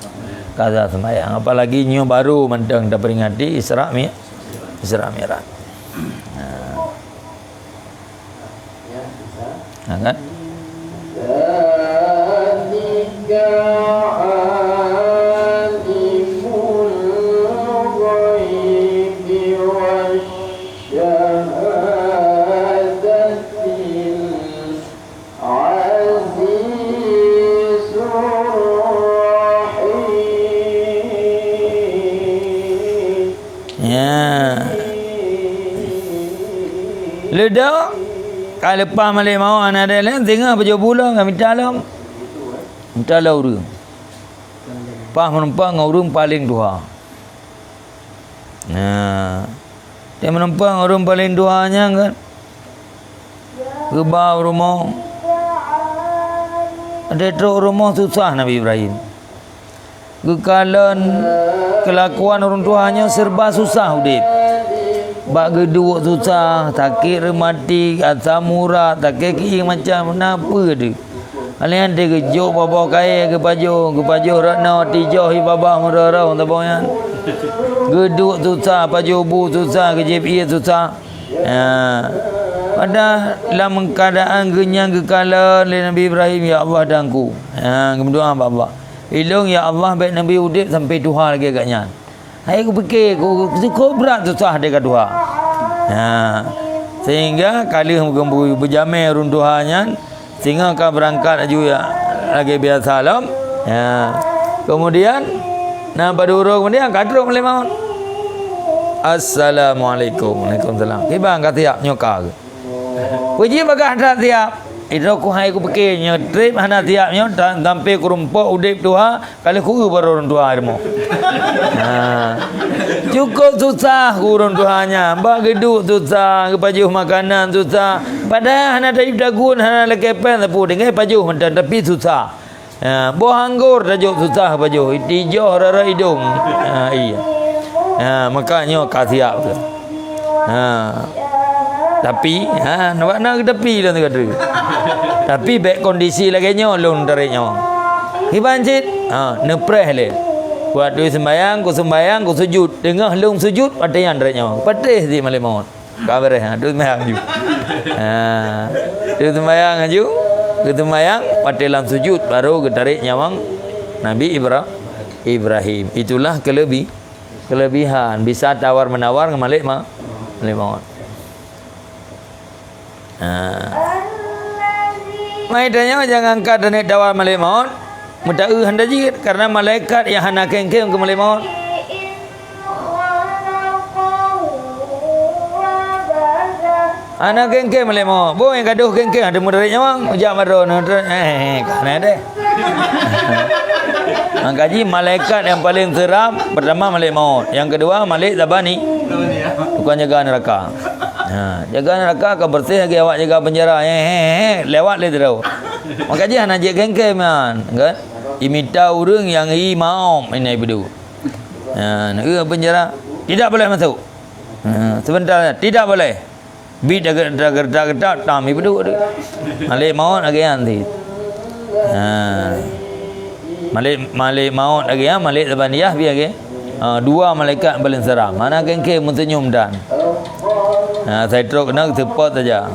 qadha sembahyang. Apalagi nyoe baru mantong taperingati Isra Mi-, Isra Mi'raj. Ha. Ha, kan? Ya. Leudak, ka leupah malaikat maut hana ada laén, singoh pajoh buleuen ka mita lom. Mita lom ureueng. Paih meurumpok ngon ureueng paleng tuha. Nah, dia meurumpok ngon ureueng paleng tuha nyan kan. Geuba u rumoh. Ada trok u rumoh susah Nabi Ibrahim. Geukalon keulakuan ureueng tuha nyoe serba susah udép. Bak geuduek susah, sakét reumatik, asam urat, sakét kieng macam na peue deuh. Alèh nyan teuh geujok babah kayèe geupajoh, geupajoh rot noe tijoh ié babah meureuroh saboh nyan. Geuduek susah, pajoh bu susah, geujieb ié susah. Ha. Padahai lam keuadaan geuh nyan geukalon lé Nabi Ibrahim, "Ya Allah Tuhanku." Ha, geumeudoa bak Allah. "Ilôn, ya Allah, bèk neubi udép sampoe tuha lagèe geuh nyan." Hai kupike, ku, ku, ku brat susah deh ka tuha. Ha. Sehingga ka lheueh beujamé ureueng tuha nyan, singoh ka beurangkat aju ya, lagèe biasa lom. Ya. Kemudian, na padub uroe kemudian ka trok malaikat maut. "Assalamualaikum." "Waalaikumsalam." "Kiban ka siap nyoe ka?" Peue jih bagah that siab? Itu ku hai kupike nyoe treb hana siab nyoe, ta-, sampoe kurumpok udeb tuha, ka lheueh kueu baru ureueng tuha rumoh. Ha. Cukup susah ku ureueng tuha nyan. Bak geuduek susah, geupajoh makanan susah. Padahai hana tayue tagun, hana lakée péng sapeue, tinggai pajoh mantong, tapi susah. Ha, boh anggor tajok susah pajoh, tijoh rara idong. Ha, iya. Ha, maka nyoe ka siap tu. Ha. Tapi, ha, nampak na tapi dah tu kata. Tapi bèk kondisi lagèe nyoe lôn tarék nyawang. Kiban cit, ha, neupreh lé. Waktu sembayang, ku sembayang, ku sujud. Teungoh lôn sujud, watèe nyan tarék nyawang. Patéh si malaikat maut. Ka beureh, ha, tu sembahyang aju. Ha. Tu sembahyang aju. Tu sembahyang, watèe lam sujud, baru geutarék nyawang Nabi Ibra-, Ibrahim. Itulah kelebi-, kelebihan. Bisa tawar-menawar ngon malaikat ma-, malaikat maut. Ha. Mai tanyoe jangankan taneuk tawar malaikat maut, meutaeu hana jeuet, karena malaikat nyang hana kengkeng keu malaikat maut. Hana kengkeng malaikat maut. Boh nyang gadoh kengkeng, ada meudarék nyawang, ujak maro, eh, eh, eh, ka na deh. Maka jih malaikat nyang paleng seram, pertama malaikat maut, nyang keudua malaikat zabani, tukang jaga neuraka. Ha, jaga neuraka ka beureuséh lagèe awak jaga penjara. He, he, he, lewat lé sidroe. Maka jih hana jeuet kengkeng nyan, kan? Imita ureueng nyang i maom, ina ibeudôh. Ha, na eu penjara, tidak boleh masuk. Ha, sebentar, tidak boleh. Bit dah ge-, dah ge-, dah getak tam ibeudôh tu. Malaikat maut lagèe nyan cit. Ha. Malaikat, malaikat maut lagèe nyan, malaikat zabaniah pi lagèe. Ha, dua malaikat paleng seram. Hana kengkeng meuseunyum dan. Ha, sai trok keunan seupôt saja.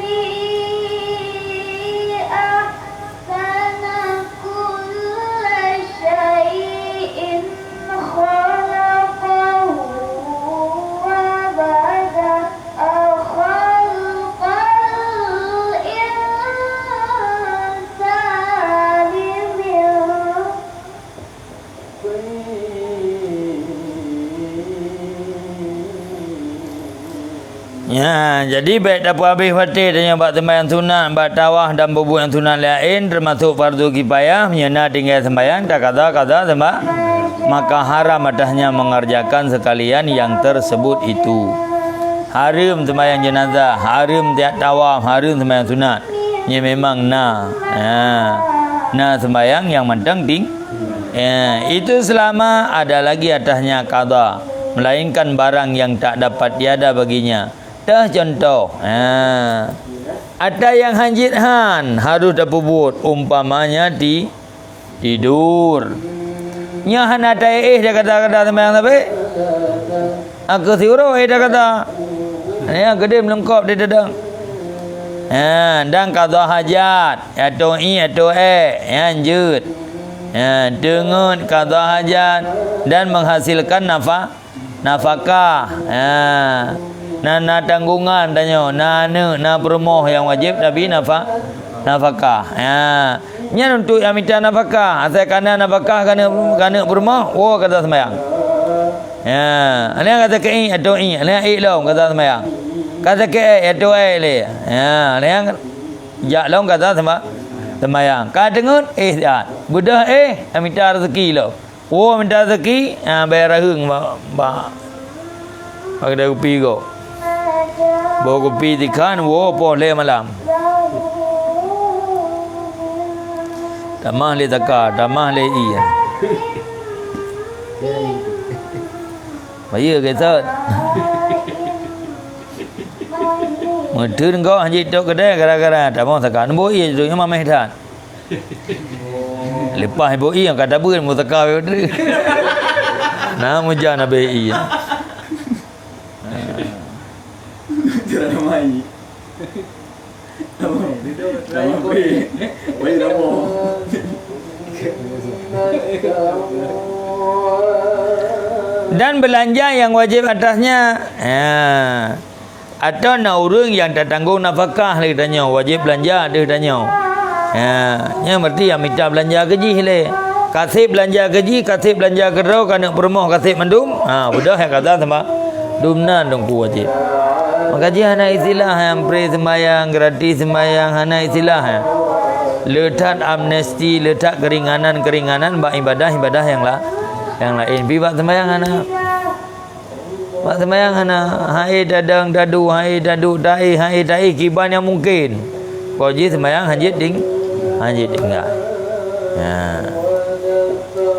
الذي أحسن كل شيء خلقه وبدأ خلق الإنسان من Ya, jadi bèk tapeuhabéh watèe tanyoe bak seumbahyang sunat, bak tawaf dan peubuet nyang sunat laén, teumasok fardu kifayah, meunyoe na tinggai seumbahyang, takaza-kaza seumba-, maka haram atasnya mengerjakan sekalian yang tersebut itu. Hareuem seumbahyang jenazah, hareuem tiep tawaf, hareuem seumbahyang sunat. Nyan memang na, ha, na seumbahyang nyang mantong ting-, eh, itu selama ada lagi atasnya qadha, melainkan barang yang tak dapat tiada baginya. Teuh contoh, ha, ata nyang hanjeuet han harôh tapeubuet, umpamanya ti-, tidur. Nyoe hana taéh dah kata-kata seumbahyang sabe. Aku siuroe dah kata. Nyan keudeh meulengkop di dadang. Ha, dan qadha hajat, atau i atau ék, nyan jeuet. Ha, teungeut qadha hajat dan menghasilkan nafa-, nafakah. Ha. Na, na tanggungan tanyoe, na aneuk, na peurumoh nyang wajéb tabi nafa-, nafakah. Ha. Nyan untuk nyang mita nafakah. Asai ka na nafakah, ka neuk, ka neuk peurumoh, woe ka taseumbahyang. Ya, nyan ka sakét iék, atau iék, nyan iék lom ka taseumbahyang. Ka sakét ék, atau ék lé. Ya, nyan jak lom ka taseumba-, seumbahyang. Ka teungeut, éh siat. Beudôh éh, mita raseuki lom. Woe mita raseuki, ha, bèe raheueng bak, bak, bak keudè kupi gob. Boh kupi tikhan, woe poh lhèe malam. Tamah lé saka, tamah lé ié. Bayeue geutot. Meuteun goh hanjeuet tok keudè gara-gara tamong saka. Neuboh ié jiteurimong mamèh that. Leupah iboh ié ka tabeuet meusaka. Na meujan abéh ié. Cara mai. Nama? Nama Pri? Wei nama? Dan belanja yang wajib atasnya. Ya. Atau na ureuëng nyang tatanggong nafakah lé geutanyoe, wajéb beulanja ateueh geutanyoe. Ha, nyan berarti nyang mita beulanja keu jih lé. Ka sép beulanja keu jih, ka sép beulanja keu droe, ka aneuk peurumoh ka sép mandum. Ha, beudôh nyang kata sama. Dumnan teungku wajéb. Maka jih hana istilah nyang free sembayang, gratis sembayang, hana istilah nyan. Le that amnesti, le that keringanan-keringanan bak ibadah-ibadah nyang la-, nyang laén. Pi bak sembayang hana. Bak seumayang hana, hai tadong tadu, hai tadu taéh, hai taéh kiban nyang mungken. Poh jih seumayang hanjeuet ting-, hanjeuet tinggai. Nah.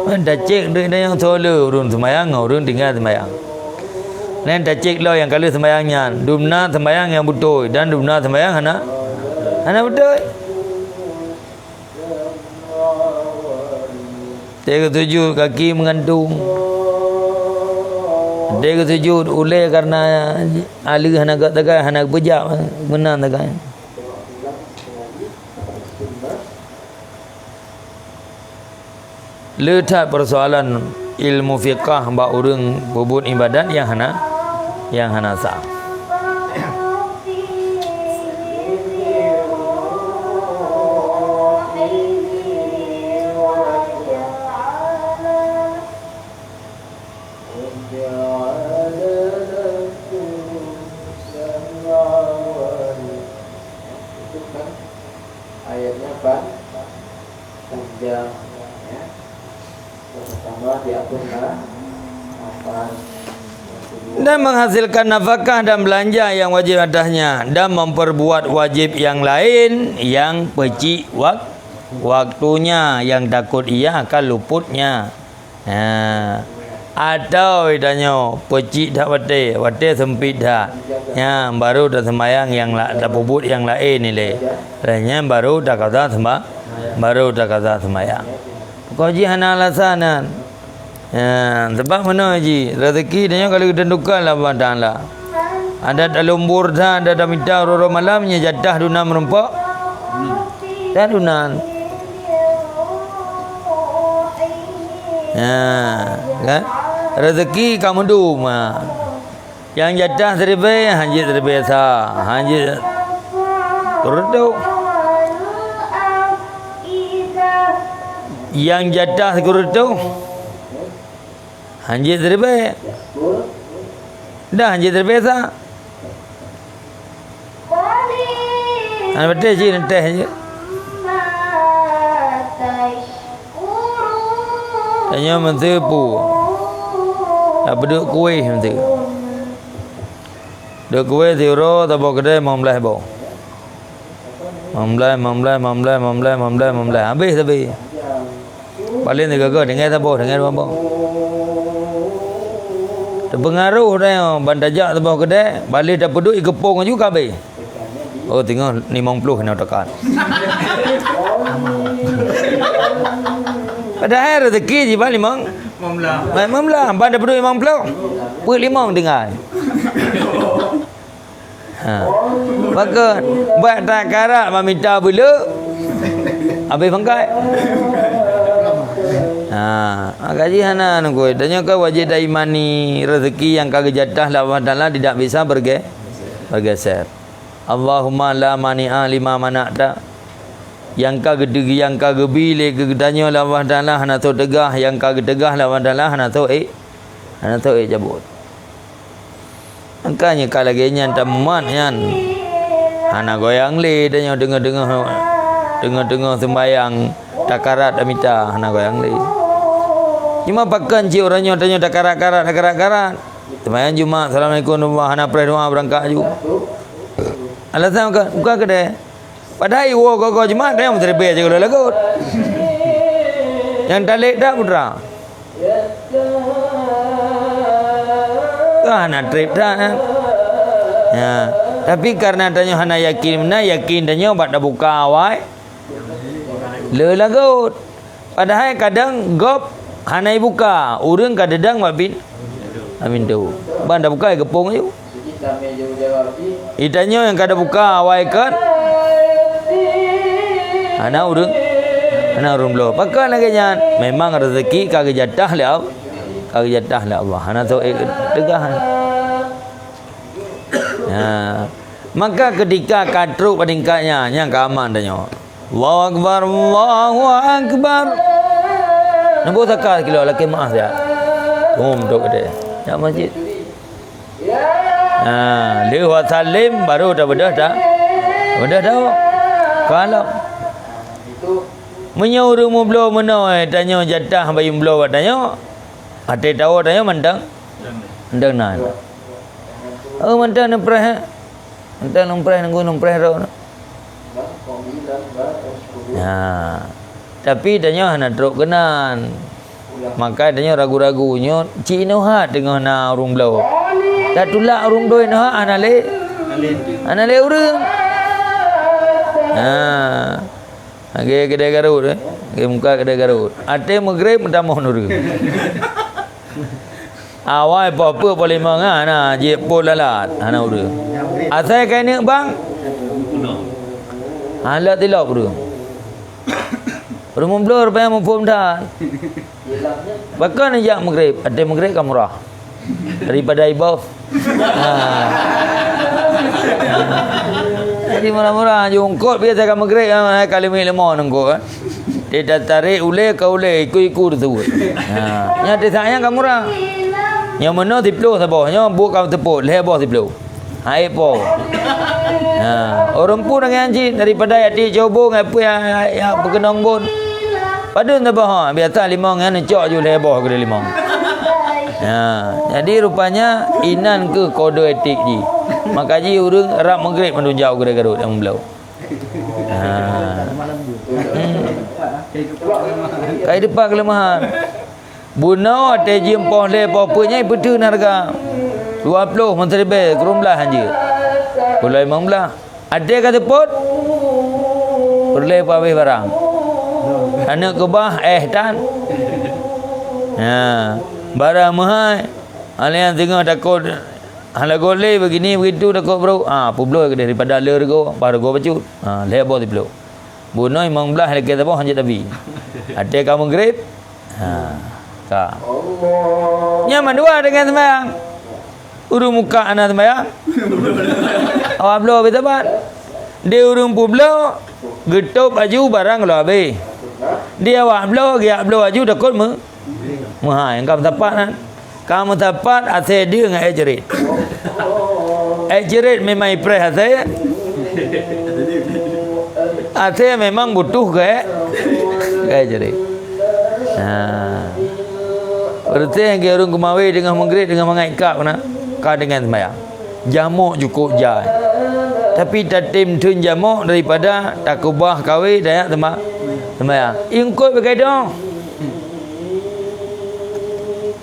Nyan tacek dek nyang soe le ureuëng seumayang ngon ureuëng tinggai seumayang. Nyan tacek lom nyang ka lheueh seumayang nyan, dumna seumayang nyang beutôi dan dumna seumayang hana, hana beutôi. Teuka sujud kaki meugantung. Teuka sujud ulée karena aleue hana gak tagai, hana geupeujak meunan tagai. Le that persoalan ilmu fiqah bak ureuëng peubuet ibadat nyang hana, nyang hana sah. Itu kan ayatnya pan-, panjang, ya. Pertama diatur lah, apa, dan menghasilkan nafkah dan belanja yang wajib atasnya, dan memperbuat wajib yang lain yang peucit wak-, waktunya, yang takut ia akan luputnya. Ha. Atawa tanyoe peucit that watée, watée seumpit that. Nyan baru taseumayang nyang la-, tapeubuet nyang laén ilée. Lheueh nyan baru takada seumba-, baru takada seumayang. Pokok jih hana alasan nyan. Ya, sabab meunoe jih, rezeki tanyoe ka lheueh geuteuntukan lé Allah Taala. Adak talumbur that, adak tamita uroe-uroe malam, nyan jatah dumnan meurumpok. Jatah dumnan. Ya, kan? Rezeki ka meudum, ha. Nyang jatah siribée, hanjeuet siribée sa, hanjeuet sikureueng reutôh. Nyang jatah sikureueng reutôh, hanjeuet siribée. Dah hanjeuet siribée sa. Hana patéh cit, neuteh jih. Tanyoe meuseu peue? Tapeuduek kueh meuseu. Duek kueh siuroe saboh keudè limong blaih boh. Limong blaih, limong blaih, limong blaih, limong blaih, limong blaih, limong blaih. Habéh sabé. Paléng sigoe-goe, tinggai saboh, tinggai dua boh. Teupeungaroh tanyoe, ban tajak saboh keudè, paléng tapeuduek ikeupông laju ka habéh. Oh, teungoh limong ploh keunoe teuka. Padahai rezeki jih ban limong. Limong blaih. Ban limong blaih, ban tapeuduek limong ploh. Peuet limong tinggai. Ha. Maka, buet takarak bak mita beuleu, habéh pangkat. Ha, maka jih hana nungkui. Tanyoe ka wajéb taimani rezeki nyang ka geujatah lé Allah Taala tidak bisa berge-, bergeser. Allahumma la mani'a lima mana'ta. Nyang ka geudeugi, nyang ka geubi lé geutanyoe lé Allah Taala hana soe teugah, nyang ka geuteugah lé Allah Taala hana soe ék, hana soe ék cabot. Makanya ka lagée nyan tamumat nyan. Hana goyang lé tanyoe deungoe-deungoe, deungoe-deungoe seumbayang takarat tamita, hana goyang lé. Cuma pakon cit uroe nyoe tanyoe takarat-karat, takarat-karat. Seumbayang Jumat, assalamualaikum warahmatullahi, hana preh doa beurangkat aju. Alasan bukan, bukan keudeh. Padahai iwoe goe-goe Jumat, tanyoe meusiribée sigoe lagot. Nyang talek that putra. Ka hana treb that, eh. Ya. Tapi karena tanyoe hana yakin meunan, yakin tanyoe bak tabuka awai le lagot. Padahai kadang gob hana ibuka, ureuëng ka deudang bak pin-, bak pintoe. Ban tabuka ikeupông laju. Itanyoe nyang ka tabuka awai kan. Hana ureuëng. Hana ureuëng bloe. Pakon lagée nyan? Memang rezeki ka geujatah lé Allah. Ka geujatah lé Allah. Hana teuh, eh, teugah. Ha. Maka ketika ka trok bak tingkat nyan, nyan ka aman tanyoe. Allahu Akbar, Allahu Akbar. Neuboh saka sikilo, lakée meu'ah siat. Hom trok geude. Jak masjid. Ha, lheueh wasallim baru tabeudôh ta-, beudôh tawök. Kalau meunyoe ureuëng meubloe meunoe, tanyoe jatah bayeue bloe bak tanyoe, até tawök tanyoe mantong, mantong nan. Oh, mantong neupreh, eh. Mantong neupreh, nunggu neupreh roh. Ha. Tapi tanyoe hana trok keunan. Maka tanyoe ragu-ragu nyoe cit inoe hat teungoh na ureuëng bloe. Tatulak ureuëng bloe inoe hat hana lé, hana lé ureuëng. Ha. Lagée keudée Garut, eh. Lagée muka keudée Garut. Até meugreb meutamong ureuëng. Awai poh peuet poh limong hana jipôt lalat, hana ureuëng. Asai kaineuk bang, hana tilop ureuëng. Ureuëng meubloe rupanya muphom that. Pakon jak meugreb, até meugreb ka murah daripada iboh. Ha. Jadi murah-murah, jungkot biasa ka meugreb, ha, ka leumiek leumo nungkot, eh. Dia tatarek ulée ka ulée, iku-iku tersebut. Ha. Nya desa nyang ka murah. Nyang meunoe siploh saboh, nyoe buet ka teupot, lhée boh siploh. Hai po. Ha, ureuëng pun ngon nyan cit daripada jak tiek cobo ngon peue nyang, nyang peukeunong bon. Padum saboh, ha, biasa limong nyan neucok ju lhée boh keudeh limong. Ha, jadi rupanya inan keuh kode etik jih. Maka jih ureuëng rab meugreb mandum jak u keudée Garut nyang meubloe. Ha. Hmm. Kai dipat keuleumahan. Bunoe até jeuem poh lhée poh peuet nyan ipeuteun hareuga. Dua ploh meuseuribée, kureueng blaih hanjeuet. Peureulée limong blaih. Até ka seupôt, peureulée peuhabéh barang. Aneuk keubah, eh, tan. Ha, barang meuhai. Hana nyang singoh takot, hana gohlé begini begitu takot brok. Ha, peubloe keudeh daripada le rego, bah rego bacut. Ha, lhée boh siploh. Bunoe limong blaih lakée saboh hanjeuet tabi. Até ka meugreb. Ha, ka. Nyan mandua deungon sembahyang. Ureuëng muka hana sembahyang. Awak bloe habéh sapat. Di ureuëng peubloe, geutôb aju barang geuloe habéh. Di awak bloe, geujak bloe aju takot meu-, meuhai. Ka meusapat nan. Ka meusapat asée deuh ngon ék ceurit. Ék ceurit memang ipreh asée. Asée memang butuh keu ék, keu ék ceurit. Ha. Peureuséh lagée ureuëng keumawé teungoh meugreb teungoh mangat ikab keunan, ka deungon sembahyang. Jamok jukuk jai. Tapi tatem theun jamok daripada takeubah kawé dayat semba-, sembahyang. Ingkot beugadoe.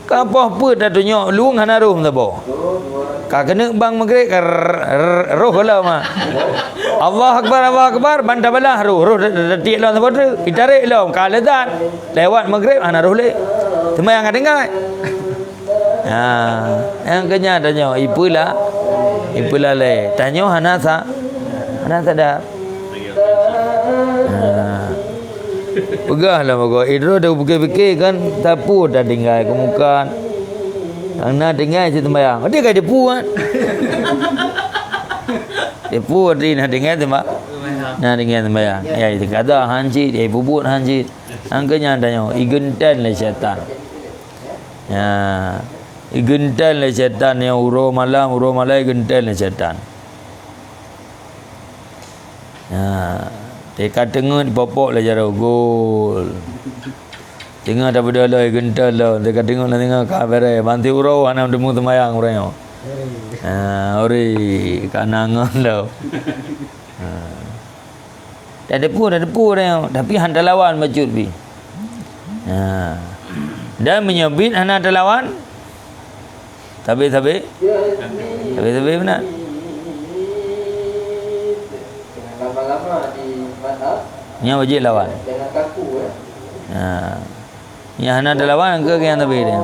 Ka poh peuet tatunyok lueng hana roh meusaboh. Ka keuneuk bang meugreb ka rrrr roh lom ma. Allahu Akbar, Allahu Akbar, ban tabalah roh, roh tatiek lom saboh treuk, itarek lom ka leuzat. Lewat meugreb hana roh lé. Teuma nyang ka tinggai. Ha, nyang keunyan tanyoe ipeula, ipeula lé. Tanyoe hana sa-, hana sadar. Ha. Peugah lah meugo, idroe dah pikir-pikir kan, sapeue dah tinggai keumukan. Hana tinggai cit sembahyang. Dia kai depu kan. Depu di na tinggai semba-, na tinggai sembahyang. Ya, itu kata hancit, ya, pubut hancit. Angkanya tanyoe, igeunten lé syaitan. Ya. Igeunten lé syaitan nyang uroe malam, uroe malam igeunten lé syaitan. Ya. Teuka teungeut dipopok lé jaroe gol. Teungoh tabeudôh lom igeunten lom, teuka teungeut lom teungoh ka bereh. Banti uroe hana teumeu seumayang uroe nyoe. Ha, ori ka nangon lom. Ha. Tadepu, tadepu ureuëng, tapi han talawan bacut pih. Ha. Dan meunyoe bit hana talawan, sabe-sabe, sabe-sabe meunan. Nyan wajéb lawan. Ha. Nyang hana teulawan keu nyang teubiet nyan.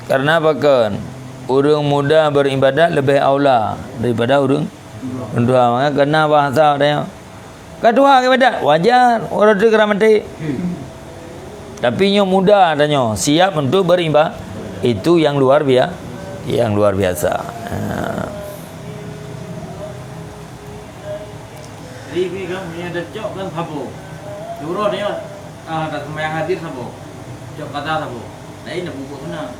Karena apa kon? Ureuëng muda beribadat lebih aula daripada ureuëng tuha. Maka kena bahasa dia. Ka tuha ibadat, wajar, orang tu kena mati. Tapi nyoe muda tanyoe, siap untuk beribadat. Itu yang luar biasa, yang luar biasa. Ha. Jadi, ni kan, punya dah cok kan sabo. Syuroh dia, ah, dah sembahyang hadir sabo. Cok kada sabo. Lain dah bubuk sana.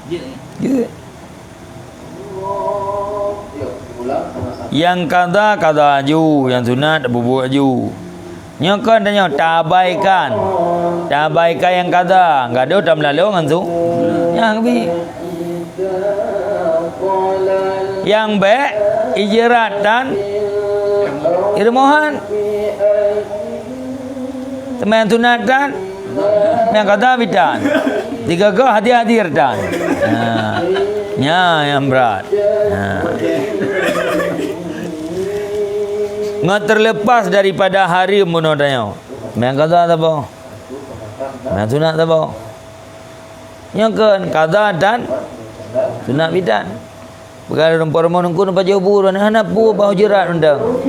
Dia ni. Dia. Nyang kada, kada aju, nyang sunat, bubuet aju. Nyoe kon tanyoe, taabaikan. Taabaikan nyang kada, gadoh tameulalo ngon su. Nyang bi. Nyang bék, ijrat dan irumohan. Teuma nyang sunat tan, nyang kada bidan. Tiga-tiga hadir-hadir tan. Ha. Nya nyang brat. Ha. Ngon terlepas daripada hari bunoe tanyoe. Nyang kada saboh. Nyang sunat saboh. Nyoe kon kada dan sunat bidan. Peugah lé rumpok rumoh nungku neupajoh bu droeneuh, hana peue bah hujurat mantong.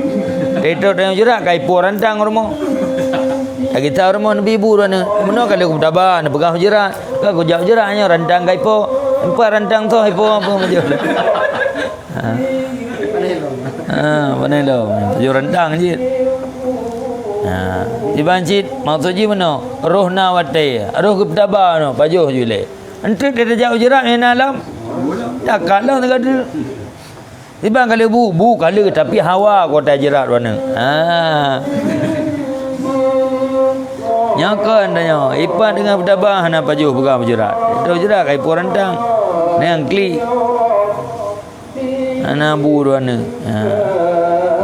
Teutot tanyoe hujurat ka ipo rantang rumoh. Ka gita rumoh neubi bu droeneuh. Meunoe ka lheueh kupeutaba neupeugah hujurat. Ka kujak hujurat nyoe rantang ka ipo. Empat rantang toh ipo apa majoh. Ha. Ha, pandai lom. Pajoh rantang cit. Ha, iban cit maksud jih meunoe, roh na watée, roh geupeutaba nyoe, pajoh ju lé. Enteuk tajak u jeurat nyang na lom. Takalon teuka tu. Tiba ka lheueh bu, bu ka lheueh, tapi hawa kota jeurat wana. Ha. Nyoe kon tanyoe, ipat deungon peutaba hana pajoh peugah beujurat. Itu jeurat kai po rantang. Nang klik. Hana bu dua neuk. Ha.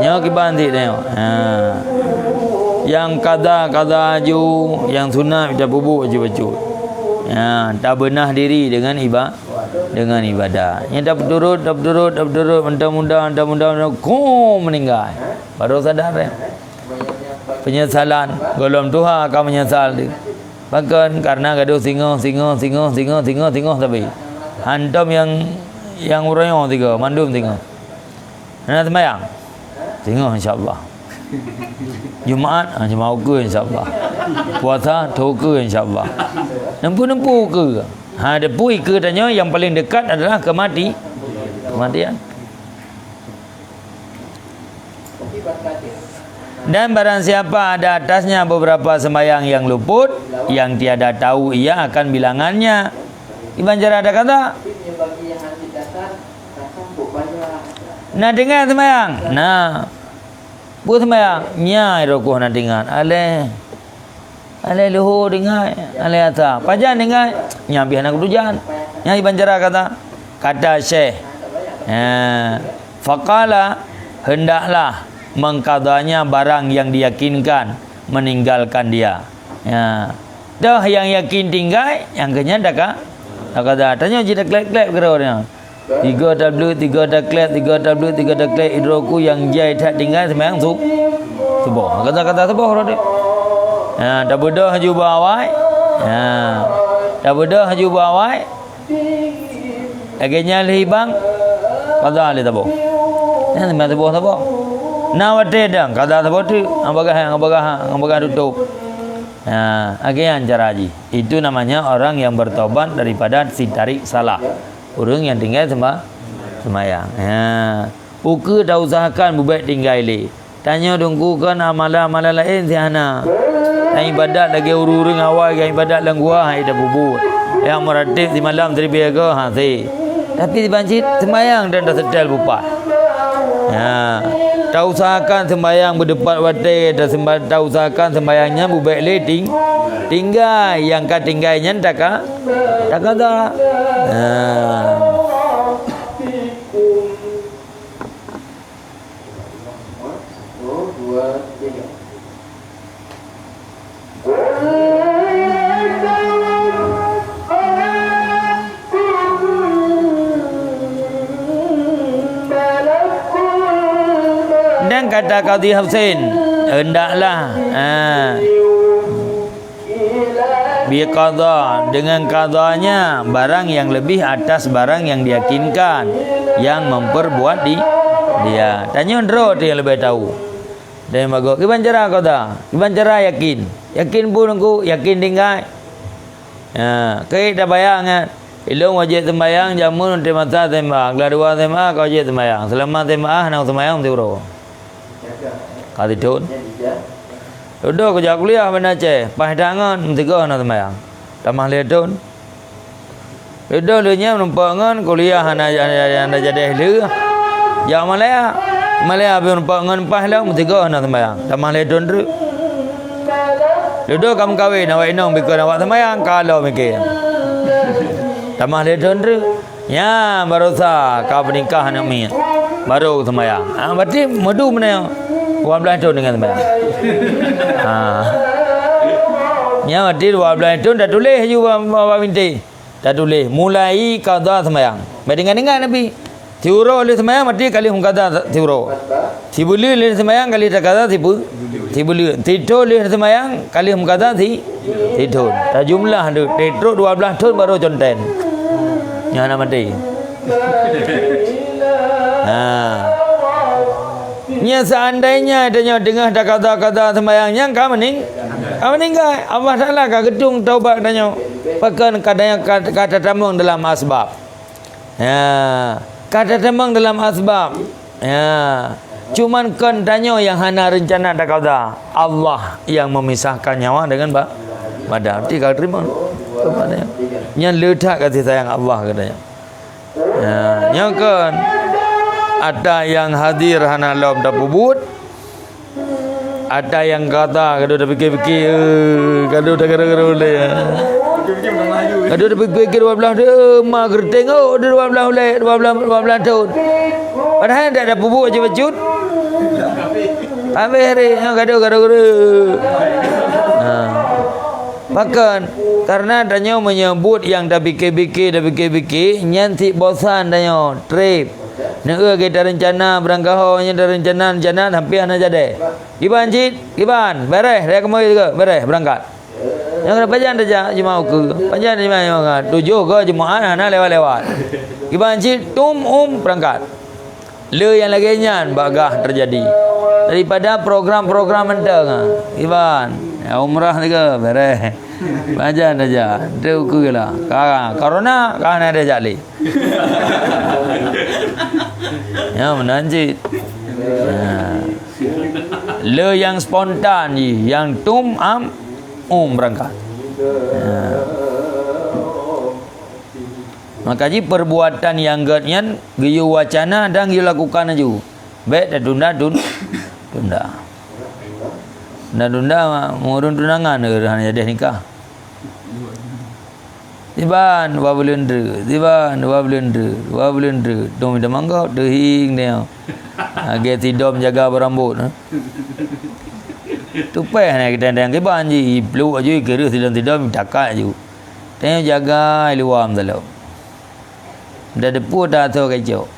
Nyoe kiban sit nyoe. Ha. Nyang kada-kada aju, nyang sunat mita peubuet bacut-bacut. Ha, tabeunah diri deungon iba-, deungon ibadah. Nyang tapeuturot, tapeuturot, tapeuturot, mantong muda, mantong muda, mantong kum meuninggai. Baru sadar, eh. Penyesalan, gohlom tuha ka menyesal tu. Pakon? Karena gadoh singoh, singoh, singoh, singoh, singoh, singoh sabe. Hantom nyang, nyang uroe nyoe tiga, mandum singoh. Hana sembahyang? Singoh insya-Allah. Jumaat, ha, Jumaat ukeue insya-Allah. Puasa, tho ukeue insya-Allah. Nempu-nempu ukeue. Ha, depu ukeue tanyoe nyang paling dekat adalah kemati-, kematian. Dan barang siapa ada atasnya beberapa sembahyang yang luput, yang tiada tahu ia akan bilangannya, iban cara ada kata. Na tinggai sembahyang? Na. Peue sembahyang? Nyan rukuk na tinggai. Aleh. Alai luhur tinggai, alai asa. Pajan tinggai, nyan pih hana keudroe jan. Nyan iban cara kata, kata Syekh. Ha. Faqala, hendaklah mengqadanya barang yang diyakinkan, meninggalkan dia. Ya. Toh nyang yakin tinggai, nyang keunyan daka-, dakada. Tanyoe jih dakleb-kleb keudroe nyan. Tiga tableuk, tiga takleb, tiga tableuk, tiga takleb, idroku nyang jai that tinggai seumayang su-, suboh. Kata-kata suboh rot. Ha, tabeudoh aju bak awai. Ha. Tabeudoh aju bak awai. Lagèe nyan lé ibang. Kada lé saboh. Nyan seumayang suboh saboh. Na watèe dang, kada saboh teuk. Ngon bagaih, ngon bagaih, ngon bagaih tutôp. Ha, lagèe nyan cara jih. Itu namanya orang yang bertobat daripada si tarik salah. Ureueng nyang tinggai semba-, sembahyang. Ha. Ukeue tausahakan beubèk tinggai lé. Tanyoe teungku kon amalan-amalan laén si hana. Nyang ibadat lagèe ureueng-ureueng awai nyang ibadat lam gua, hai tapeubuet. Nyang meuratib simalam siribèe goe, ha, si. Tapi siban cit sembahyang dan taseutèl beupat. Ha. Tausahakan sembahyang beuteupat watèe, tasemba-, tausahakan sembahyang nyan beubèk lé ting-, tinggai. Nyang ka tinggai nyan taka- Takada. Nah. Kata Qadhi Husain, hendaklah, ha, biqadha, dengan qadhanya barang yang lebih atas barang yang diyakinkan yang memperbuat di dia. Tanyoe droe tu yang lebih tahu. Dan bagoe, kiban cara qadha, kiban cara yakin. Yakin pun aku, yakin tinggai. Ha, keu tabayang nyan. Ilôn wajéb sembahyang jameun watèe masa SMA, glah dua SMA ka wajéb sembahyang. Seulama SMA hana sembahyang siuroe. Ka sithon. Dudoe kujak kuliah bak Aceh, paih that ngon meusigoe hana sembahyang. Tamah lhèe thon. Dudoe lheueh nyan meurumpok ngon kuliah hana, hana, hana jadeh lheueh. Jak Malaya. Malaya pih meurumpok ngon paih lom meusigoe hana sembahyang. Tamah lhèe thon treuk. Dudoe ka meukawen, awak inong bikon awak sembahyang, ka lom miké. Tamah lhèe thon treuk. Nyan barosa ka peunikah aneuk miet. Baru sembahyang. Ah, berarti meudu meunan dua belas thon deungon sembahyang. Ha. Nyan berarti dua belas thon dah tuléh ju ba, ba, ba bintéh. Tatuléh, mulai qadha seumayang. Bèk ingat-ingat Nabi. Siuroe lheueh seumayang, maté ka lheueh meuqadha siuroe. Sibuleuen lheueh seumayang, ka lheueh taqadha sibu-, sibuleuen. Sithon lheueh seumayang, ka lheueh meuqadha si-, sithon. Tajumlah tu, trok dua belas thon baru conten. Nyan hana maté. Ha. Nyan seandainya tanyoe teungoh taqadha-qadha seumayang nyan ka meuning-, ka meuninggai, Allah Taala ka geutueng taubat tanyoe. Pakon ka tanyoe ka, ka tatamong dalam asbab. Ya, ka tatamong dalam asbab. Ya. Cuman kon tanyoe nyang hana reuncana taqadha. Allah nyang memisahkan nyawa dengan ba-, badan. Berarti ka teurimong taubat tanyoe. Nyan le that kasih sayang Allah keu tanyoe. Ya, nyoe kon. Ata nyang hadir hana lom tapeubuet. Ata nyang qadha, ka deuh tapike-pike, eh, ka deuh tagaro-garo lé. Ka deuh tapike-pike dua belas thon, eh, ma geureuteng, oh, dua belas ulèe, dua belas, dua belas thon. Padahai dak tapeubuet bacut-bacut. Habéh ré, nyoe ka deuh, ka deuh, ka deuh. Ha. Pakon? Karena tanyoe meunyoe buet nyang tapike-pike, tapike-pike, nyan cit bosan tanyoe, trép. Neueu lagèe tareuncana beurangkaho, nyan tareuncana, reuncana, sampoe hana jadi. Kiban cit, kiban, bèrèh, raya keumoe juga, bèrèh, beurangkat. Nyang keunan pajan tajak Jumat ukeue, pajan Jumat, Jumat, tujoh goe Jumat hana lewat-lewat. Kiban cit, tum, um, beurangkat. Le nyang lagèe nyan bak gah teujadi. Daripada program-program mantong, ha. Iban, ya, umrah tiga, bèrèh. Pajan tajak, teuku lah. Ka, corona, ka hana tajak lé. Ya, meunan cit. Ya. Le nyang spontan jih, nyang tum am um beurangkat. Ya. Maka jih perbuatan nyang gèt nyan geuyue wacana dan geuyue lakukan laju. Bèk tatunda-tun-, tunda. Tunda-tunda meureueng tunangan, eh, hana jadeh nikah. Siban dua buleuen treuk, siban dua buleuen treuk, dua buleuen treuk. Dong mita manggop, teuhieng dia. Lagèe sidom jaga beurambot, eh. Tupèh na kita kiban jih, ipluek laju, ikireuh sidom-sidom, itakat laju. Tanyoe jaga i luwa meutalom. Dak teupeu dak asoe keucok.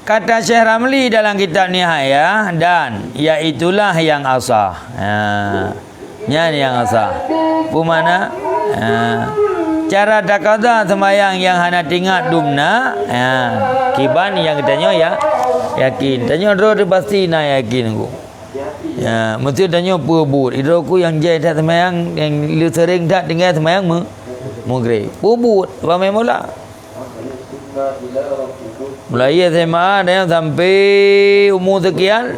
Kata Syekh Ramli dalam kitab Nihayah, dan, yaitulah yang asah. Ha. Nyan nyang asah. Peue makna? Ha. Cara taqadha seumayang nyang hana teuingat dum na, ha, kiban nyang geutanyoe ya-, yakin. Tanyoe droe teuh pasti na yakin ku. Ya, meuseuti tanyoe peue buet. Idroe ku nyang jai that seumayang, nyang le seuring that tinggai seumayang me-, meugreb. Peue buet, bak main bola. Mulai S M A dan sampai umur sekian,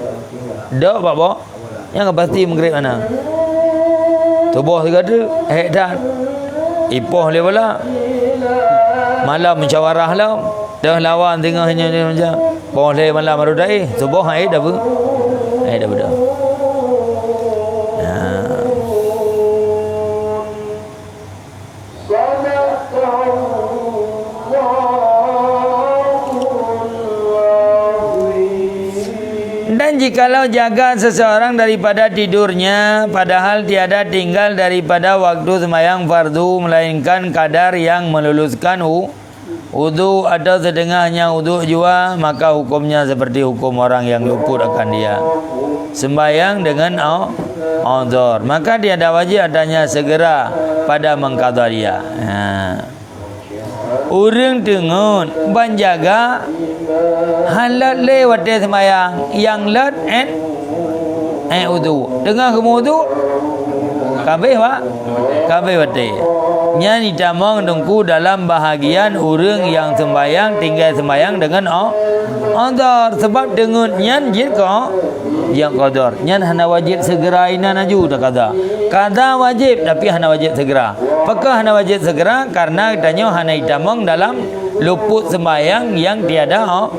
dok bak boh. Nyang pasti meugreb hana. Tuboh sigoe teuk, hék that. Ipoh lé bola. Malam musyawarah lom. Deuh lawan singoh nyoe, nyoe macam. Poh lhèe malam baru daéh, suboh han ék dapeue. Han ék dapeue dah. Nah. Dan jikalau jaga seseorang daripada tidurnya, padahal tiada tinggal daripada waktu sembahyang fardu, melainkan kadar yang meluluskan u-, udhu atau setengahnya udhu jua, maka hukumnya seperti hukum orang yang luput akan dia sembahyang dengan au-, uzur. Maka tiada wajib atasnya segera pada mengqadha dia. Ha. Ureuëng teungeut ban jaga, hana lé watée seumayang, nyang lét ék, ék udhu. Teungoh geumeuudhu, ka abéh wa-, ka abéh watée. Nyan jitamong teungku dalam bahagian ureuëng nyang seumayang tinggai seumayang deungon o-, uzur, sabab teungeut nyan jeuet keu o-, jeuet keu uzur. Nyan hana wajéb segera inan aju taqadha. Qadha wajéb, tapi hana wajéb segera. Pakon hana wajéb segera? Karena geutanyoe hana jitamong dalam luput seumayang nyang tiada o-,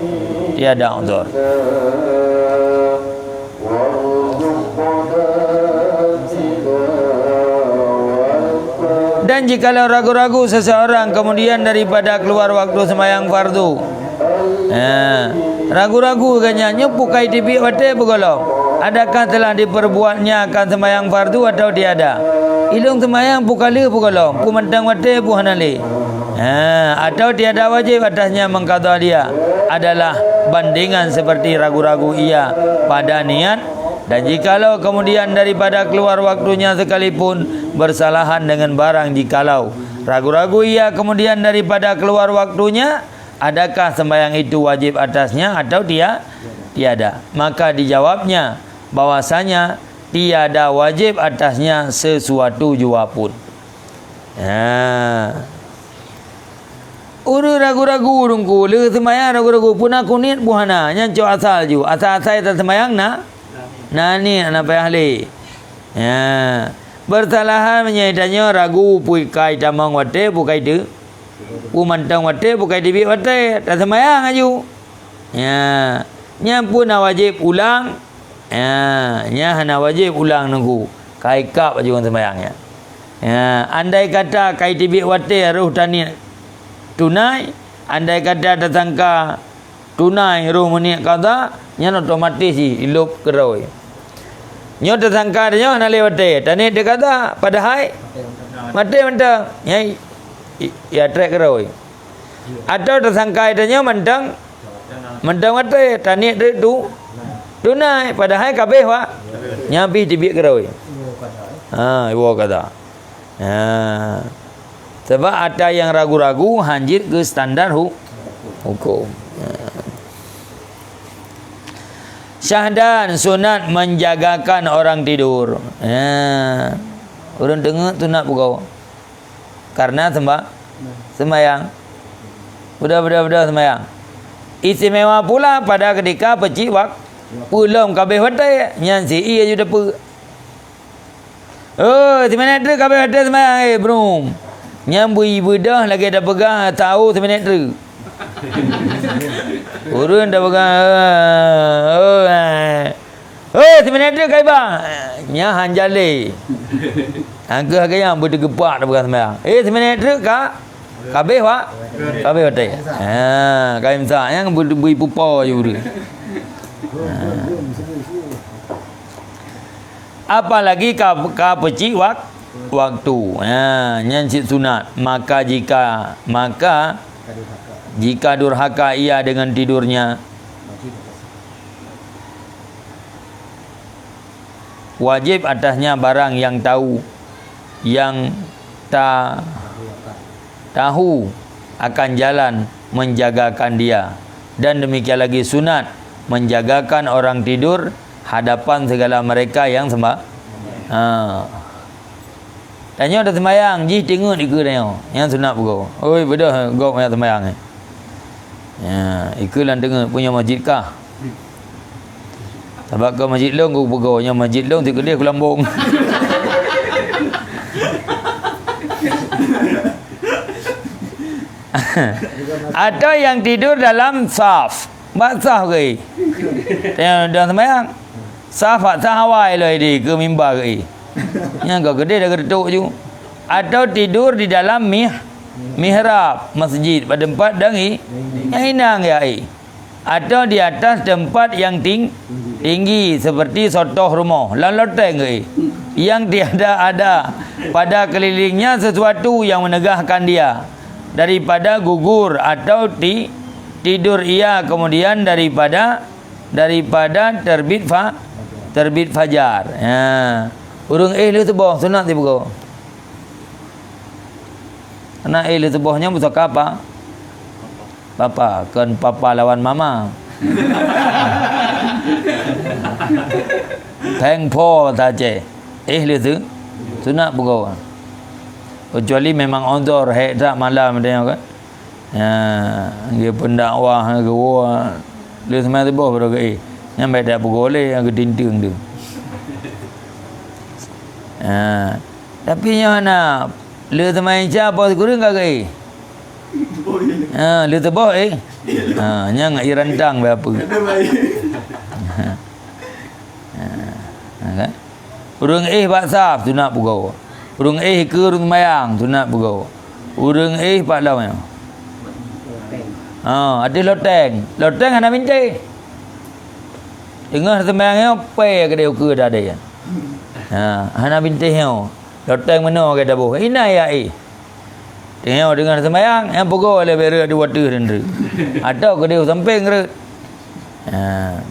tiada uzur. Dan jikalau ragu-ragu seseorang kemudian daripada keluar waktu seumayang fardu, ha, ragu-ragu geuh nyan, nyoe peue ka jiteubiet watée peue gohlom? Adakah telah diperbuatnya akan seumayang fardu atau tiada? Ilong seumayang peue ka lheueh peue gohlom, peue mantong watée peue hana lé. Ha, atau tiada wajib atasnya mengqadha dia adalah bandingan seperti ragu-ragu ia pada niat, dan jikalau kemudian daripada keluar waktunya sekalipun bersalahan dengan barang jikalau ragu-ragu ia kemudian daripada keluar waktunya, adakah sembahyang itu wajib atasnya atau tia-, tiada? Maka dijawabnya bahwasanya tiada wajib atasnya sesuatu jua pun. Ha. Ureuëng ragu-ragu teungku, lheueh seumayang ragu-ragu, peue na keu niet peue hana, nyan cok asal ju. Asai-asai taseumayang na, na niet, na payah lé. Ya. Beusalahan meunyoe tanyoe ragu peue ka jitamong watée, peue ka jiteu-, peue mantong watée, peue ka jiteubiet watée, taseumayang aju. Ya. Nyan peue na wajéb ulang, ya, nyan hana wajéb ulang teungku. Ka ikab aju ngon seumayang nyan. Ya, andai kata ka jiteubiet watée roh taniet tunai, andai kata tasangka tunai roh meuniet qadha, nyan otomatis jih ilop keudroe. Nyoe tasangka tanyoe hana lé watée, taniet teuqadha, padahai maté mantong. Nyan i-, i-, ya trek keudroe. Atawa tasangka tanyoe mantong, mantong watée, taniet tu, tu, tunai, padahai ka abéh wa-, nyan pih teubiet keudroe. Ha, iwoe qadha. Ha. Sabab ata nyang ragu-ragu hanjeuet keu standar hu-, hukum. Ha. Syahdan sunat menjagakan orang tidur. Ha. Ureuëng teungeut sunat peugah. Karena semba-, sembayang. Beudôh, beudôh, beudôh sembayang. Istimewa pula pada ketika peucit wak-, peue lom ka abéh watée, nyan si ie ju teupeu. Oh, siminét treuk ka abéh watée seumayang, eh, brum. Nyan bui beudôh lagée tapeugah tahu siminét treuk. Ureuëng tapeugah, eh, oh, eh. Oh, siminét treuk ka iba. Nyan han jalé. Angkeuh lagée nyan beuteugepak tapeugah seumayang. Eh, siminét treuk ka, ka abéh wa-, ka abéh watée. Ha, ka imsak. Nyan beu-, bui pupo je ureuëng. Ha. Apalagi ka, ka peucit wak-, waktu. Ha, nyan cit sunat. Maka jika, maka jika durhaka ia dengan tidurnya, wajib atasnya barang yang tahu, yang ta-, tahu akan jalan menjagakan dia, dan demikian lagi sunat menjagakan orang tidur hadapan segala mereka yang semba-, ha. Tanyoe taseumayang, jih teungeut ikeue tanyoe. Nyan sunat peugah. Oi, beudôh gob nyang seumayang, eh. Ya, ikeue lam teungeut punya masjid kah? Sabab keu masjid lôn ku peugah, nyoe masjid lôn sikeudeh kulambong. Atau yang tidur dalam saf. Bak saf ke? Tengok dah sembahyang. Saf, saf awai loi di ke mimba ke? Nyang kau gede dah geretuk ju. Atau tidur di dalam mih-, mihrab masjid, pada tempat dang i-, yang inang ya, eh. Atau di atas tempat yang ting-, tinggi seperti sotoh rumoh, lam loteng, eh, yang tiada ada pada kelilingnya sesuatu yang menegahkan dia. daripada gugur atau ti-, tidur ia kemudian daripada, daripada terbit fa-, terbit fajar. Ya. Ureuëng éh lheueh suboh sunat dipugoe. Karena éh lheueh suboh nyan pusaka apa? Papa, kon papa lawan mama. Peng po basa Aceh. Éh lheueh su-, sunat pugoe. Kecuali memang uzur, hék that malam teuh kan. Ya, geupeundakwah, geuwoe, lheueh seumai suboh baru geuéh. Nyan bèk tapugoe lé, geutinteung tu. Ha, tapi nyoe hana, lheueh seumai Isya po sikureueng ka geuéh. Ha, lheueh suboh éh. Ha, nyan ngon ie rantang bèk apeue. Ha, ha, kan? Ureuëng éh bak saf, sunat pugoe. Ureuëng éh keue ureuëng seumayang, sunat pugoe. Ureuëng éh bak lom nyoe. Ha, ateueh loteng. Loteng hana bintéh. Teungoh seumayang nyoe, pèe keudéh ukeue teuh. Ha, hana bintéh nyoe. Loteng meunoe ka taboh. Inan ya éh. Teungoh deungon seumayang, nyang pugoe lé bèk rhot di watèe rheun-rheun. Atau keudéh u sampéng rhot. Ha.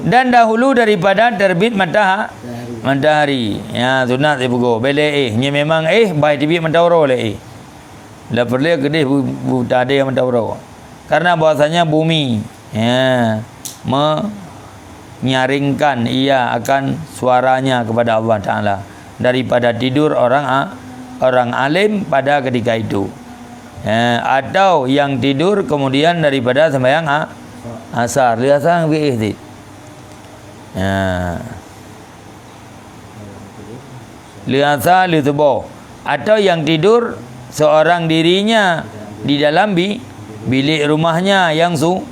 Dan dahulu daripada terbit mataha-, matahari. Ya, sunat sipugoe. Bèk lé éh. Nyoe memang éh, bah teubiet mata uroe lé éh. Dak peureulèe keudéh bu-, bu-, tadé mata uroe. Karena bahwasanya bumi, ya, menyaringkan ia akan suaranya kepada Allah Taala daripada tidur orang a-, orang alim pada ketika itu. Ya, atau yang tidur kemudian daripada sembahyang a-, asar. Lheueh asar geuéh cit. Ya. Lheueh asar, lheueh suboh, atau yang tidur seorang dirinya di dalam bi-, bilik rumahnya yang su-,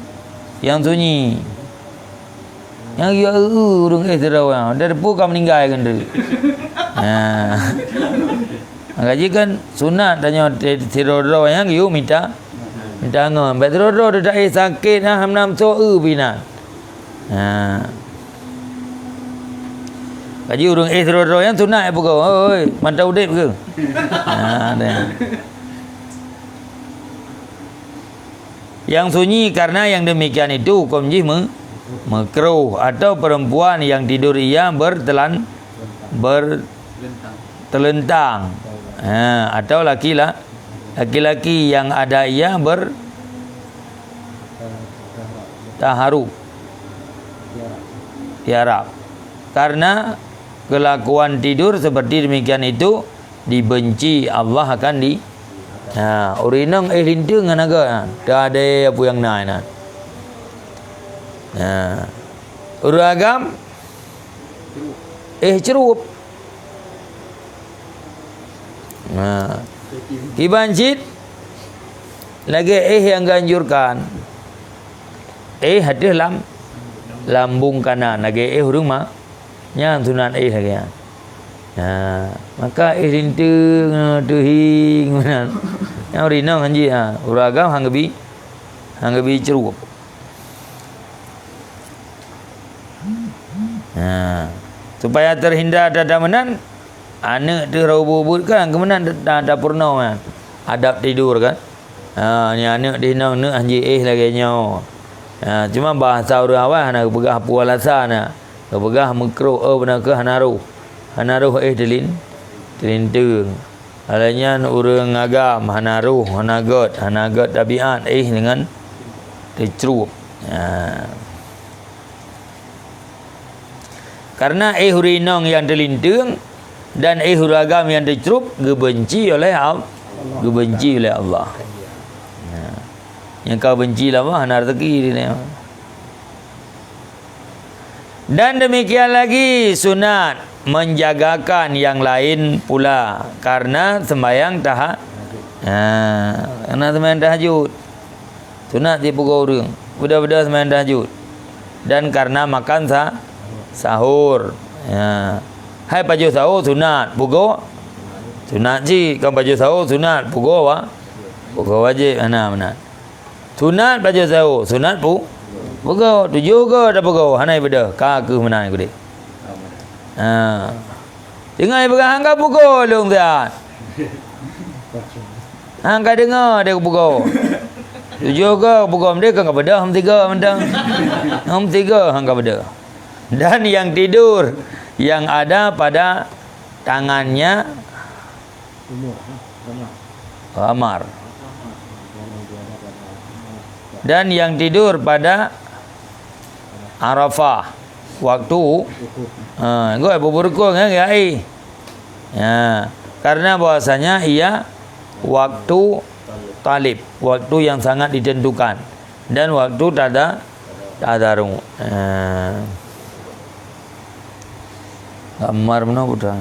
yang sunyi. Nyang geuyue eu-eu ureuëng éh sidroe nyan, dari peue ka meuninggai keuneuk. Ha. Maka jih kan sunat tanyoe sidroe-droe nyang geuyue mita, mita ngon. Bèk sidroe-droe teuh taéh sakét, ah, hana meusoe eu pih na. Ha. Kaji ureuëng éh sidroe-droe nyan sunat, eh, peugah, "Oi, mantong udép keuh?" Ha, deh. Yang sunyi, karena yang demikian itu hukum jih me-, makruh, atau perempuan yang tidur ia bertelan-, bertelentang. Ha, atau laki-la-, laki-laki yang ada ia ber-, taharub, tiarap. Karena kelakuan tidur seperti demikian itu dibenci Allah akan di-, ha, ureuëng inong éh linteung hana gét, ha, teuadé peue nyang na inan. Ha. Ureuëng agam éh crup. Nah, kiban cit lagèe éh nyang geuanjurkan. Éh ateueh lam, lambung kanan, lagèe éh ureuëng ma-, nyan sunat éh lagèe nyan. Nah, maka éh linteung, teuhieng meunan. Nyan ureuëng inong hanjeuet, ha, ureuëng agam han geubi, han geubi crup. Ha. Supaya terhindar daripada meunan, aneuëk teuh rhot ubit-ubit kan, keu meunan ta-, ta-, tapeurunoe kan. Adab tidur kan. Ha, nyan aneuëk di inong neuk hanjeuet éh lagèe nyoe. Ha, cuma bahasa ureuëng awai hana geupeugah peue alasan na. Geupeugah makruh, oh, beuna keuh hana roh. Hana roh éh teulin-, teulinteung. Lagèe nyan ureuëng agam hana roh, hana gét, hana gét tabiat, éh deungon teucrup. Ha. Karena éh ureuëng inong nyang teulinteung dan éh ureuëng agam nyang teucrup geubenci oleh Al-, geubenci oleh Allah. Ha. Nyang ka benci lé Allah hana rezeki di dunia. Dan demikian lagi sunat menjagakan yang lain pula karena sembahyang taha-, ha, karena sembahyang tahajud. Sunat sipugoe ureuëng, beudôh-beudôh sembahyang tahajud. Dan karena makan sa-, sahur. Ya. Hai pajoh sahur sunat, pugoe sunat cit, kon pajoh sahur sunat, pugoe wa-, pugoe wajéb, hana meunan. Sunat pajoh sahur, sunat pu-, pugoe, tujoh goe tapugoe, hana ibeudôh, ka keuh meunan kudéh. Ha. Teungoh ipeugah, "Hana pugoe lôn siat." Hang ka deungoe deh kupeugah. Tujoh go kupeugah, deh kan ka beudôh hom tiga mantong. Hom tiga hang ka beudôh. Dan yang tidur yang ada pada tangannya Umur, ha? Qamar. Qamar. Dan yang tidur pada Arafah waktu, ha, goi bubur kong, ya, ya, eh. Ya, karena bahwasanya ia waktu talib, waktu yang sangat ditentukan, dan waktu tada-, tadarung. Ha. Qamar mana putra?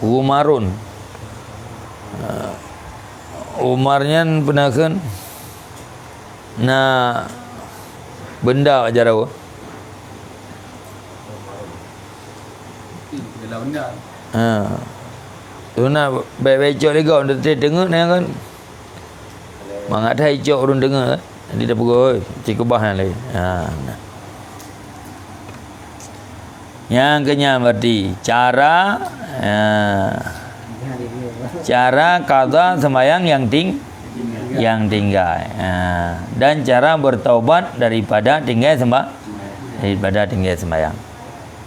Umarun. Ah, Umar nyan peunakhon na benda jak rawa. Ha. Tu na baik-baik cok lé gob, teungeut nyan kan. Mangat hai cok ureueng deungoe, kan? Jadi dah pukul, oi, cik kubah nyan lé. Ha, nah. Nyang keunyan berarti cara, ha, cara qadha sembahyang yang ting-, yang tinggai. Ha, dan cara bertaubat daripada tinggai semba-, daripada tinggai sembahyang.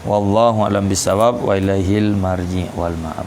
Wallahu a'lam bissawab wa ilaihil marji' wal ma'ab.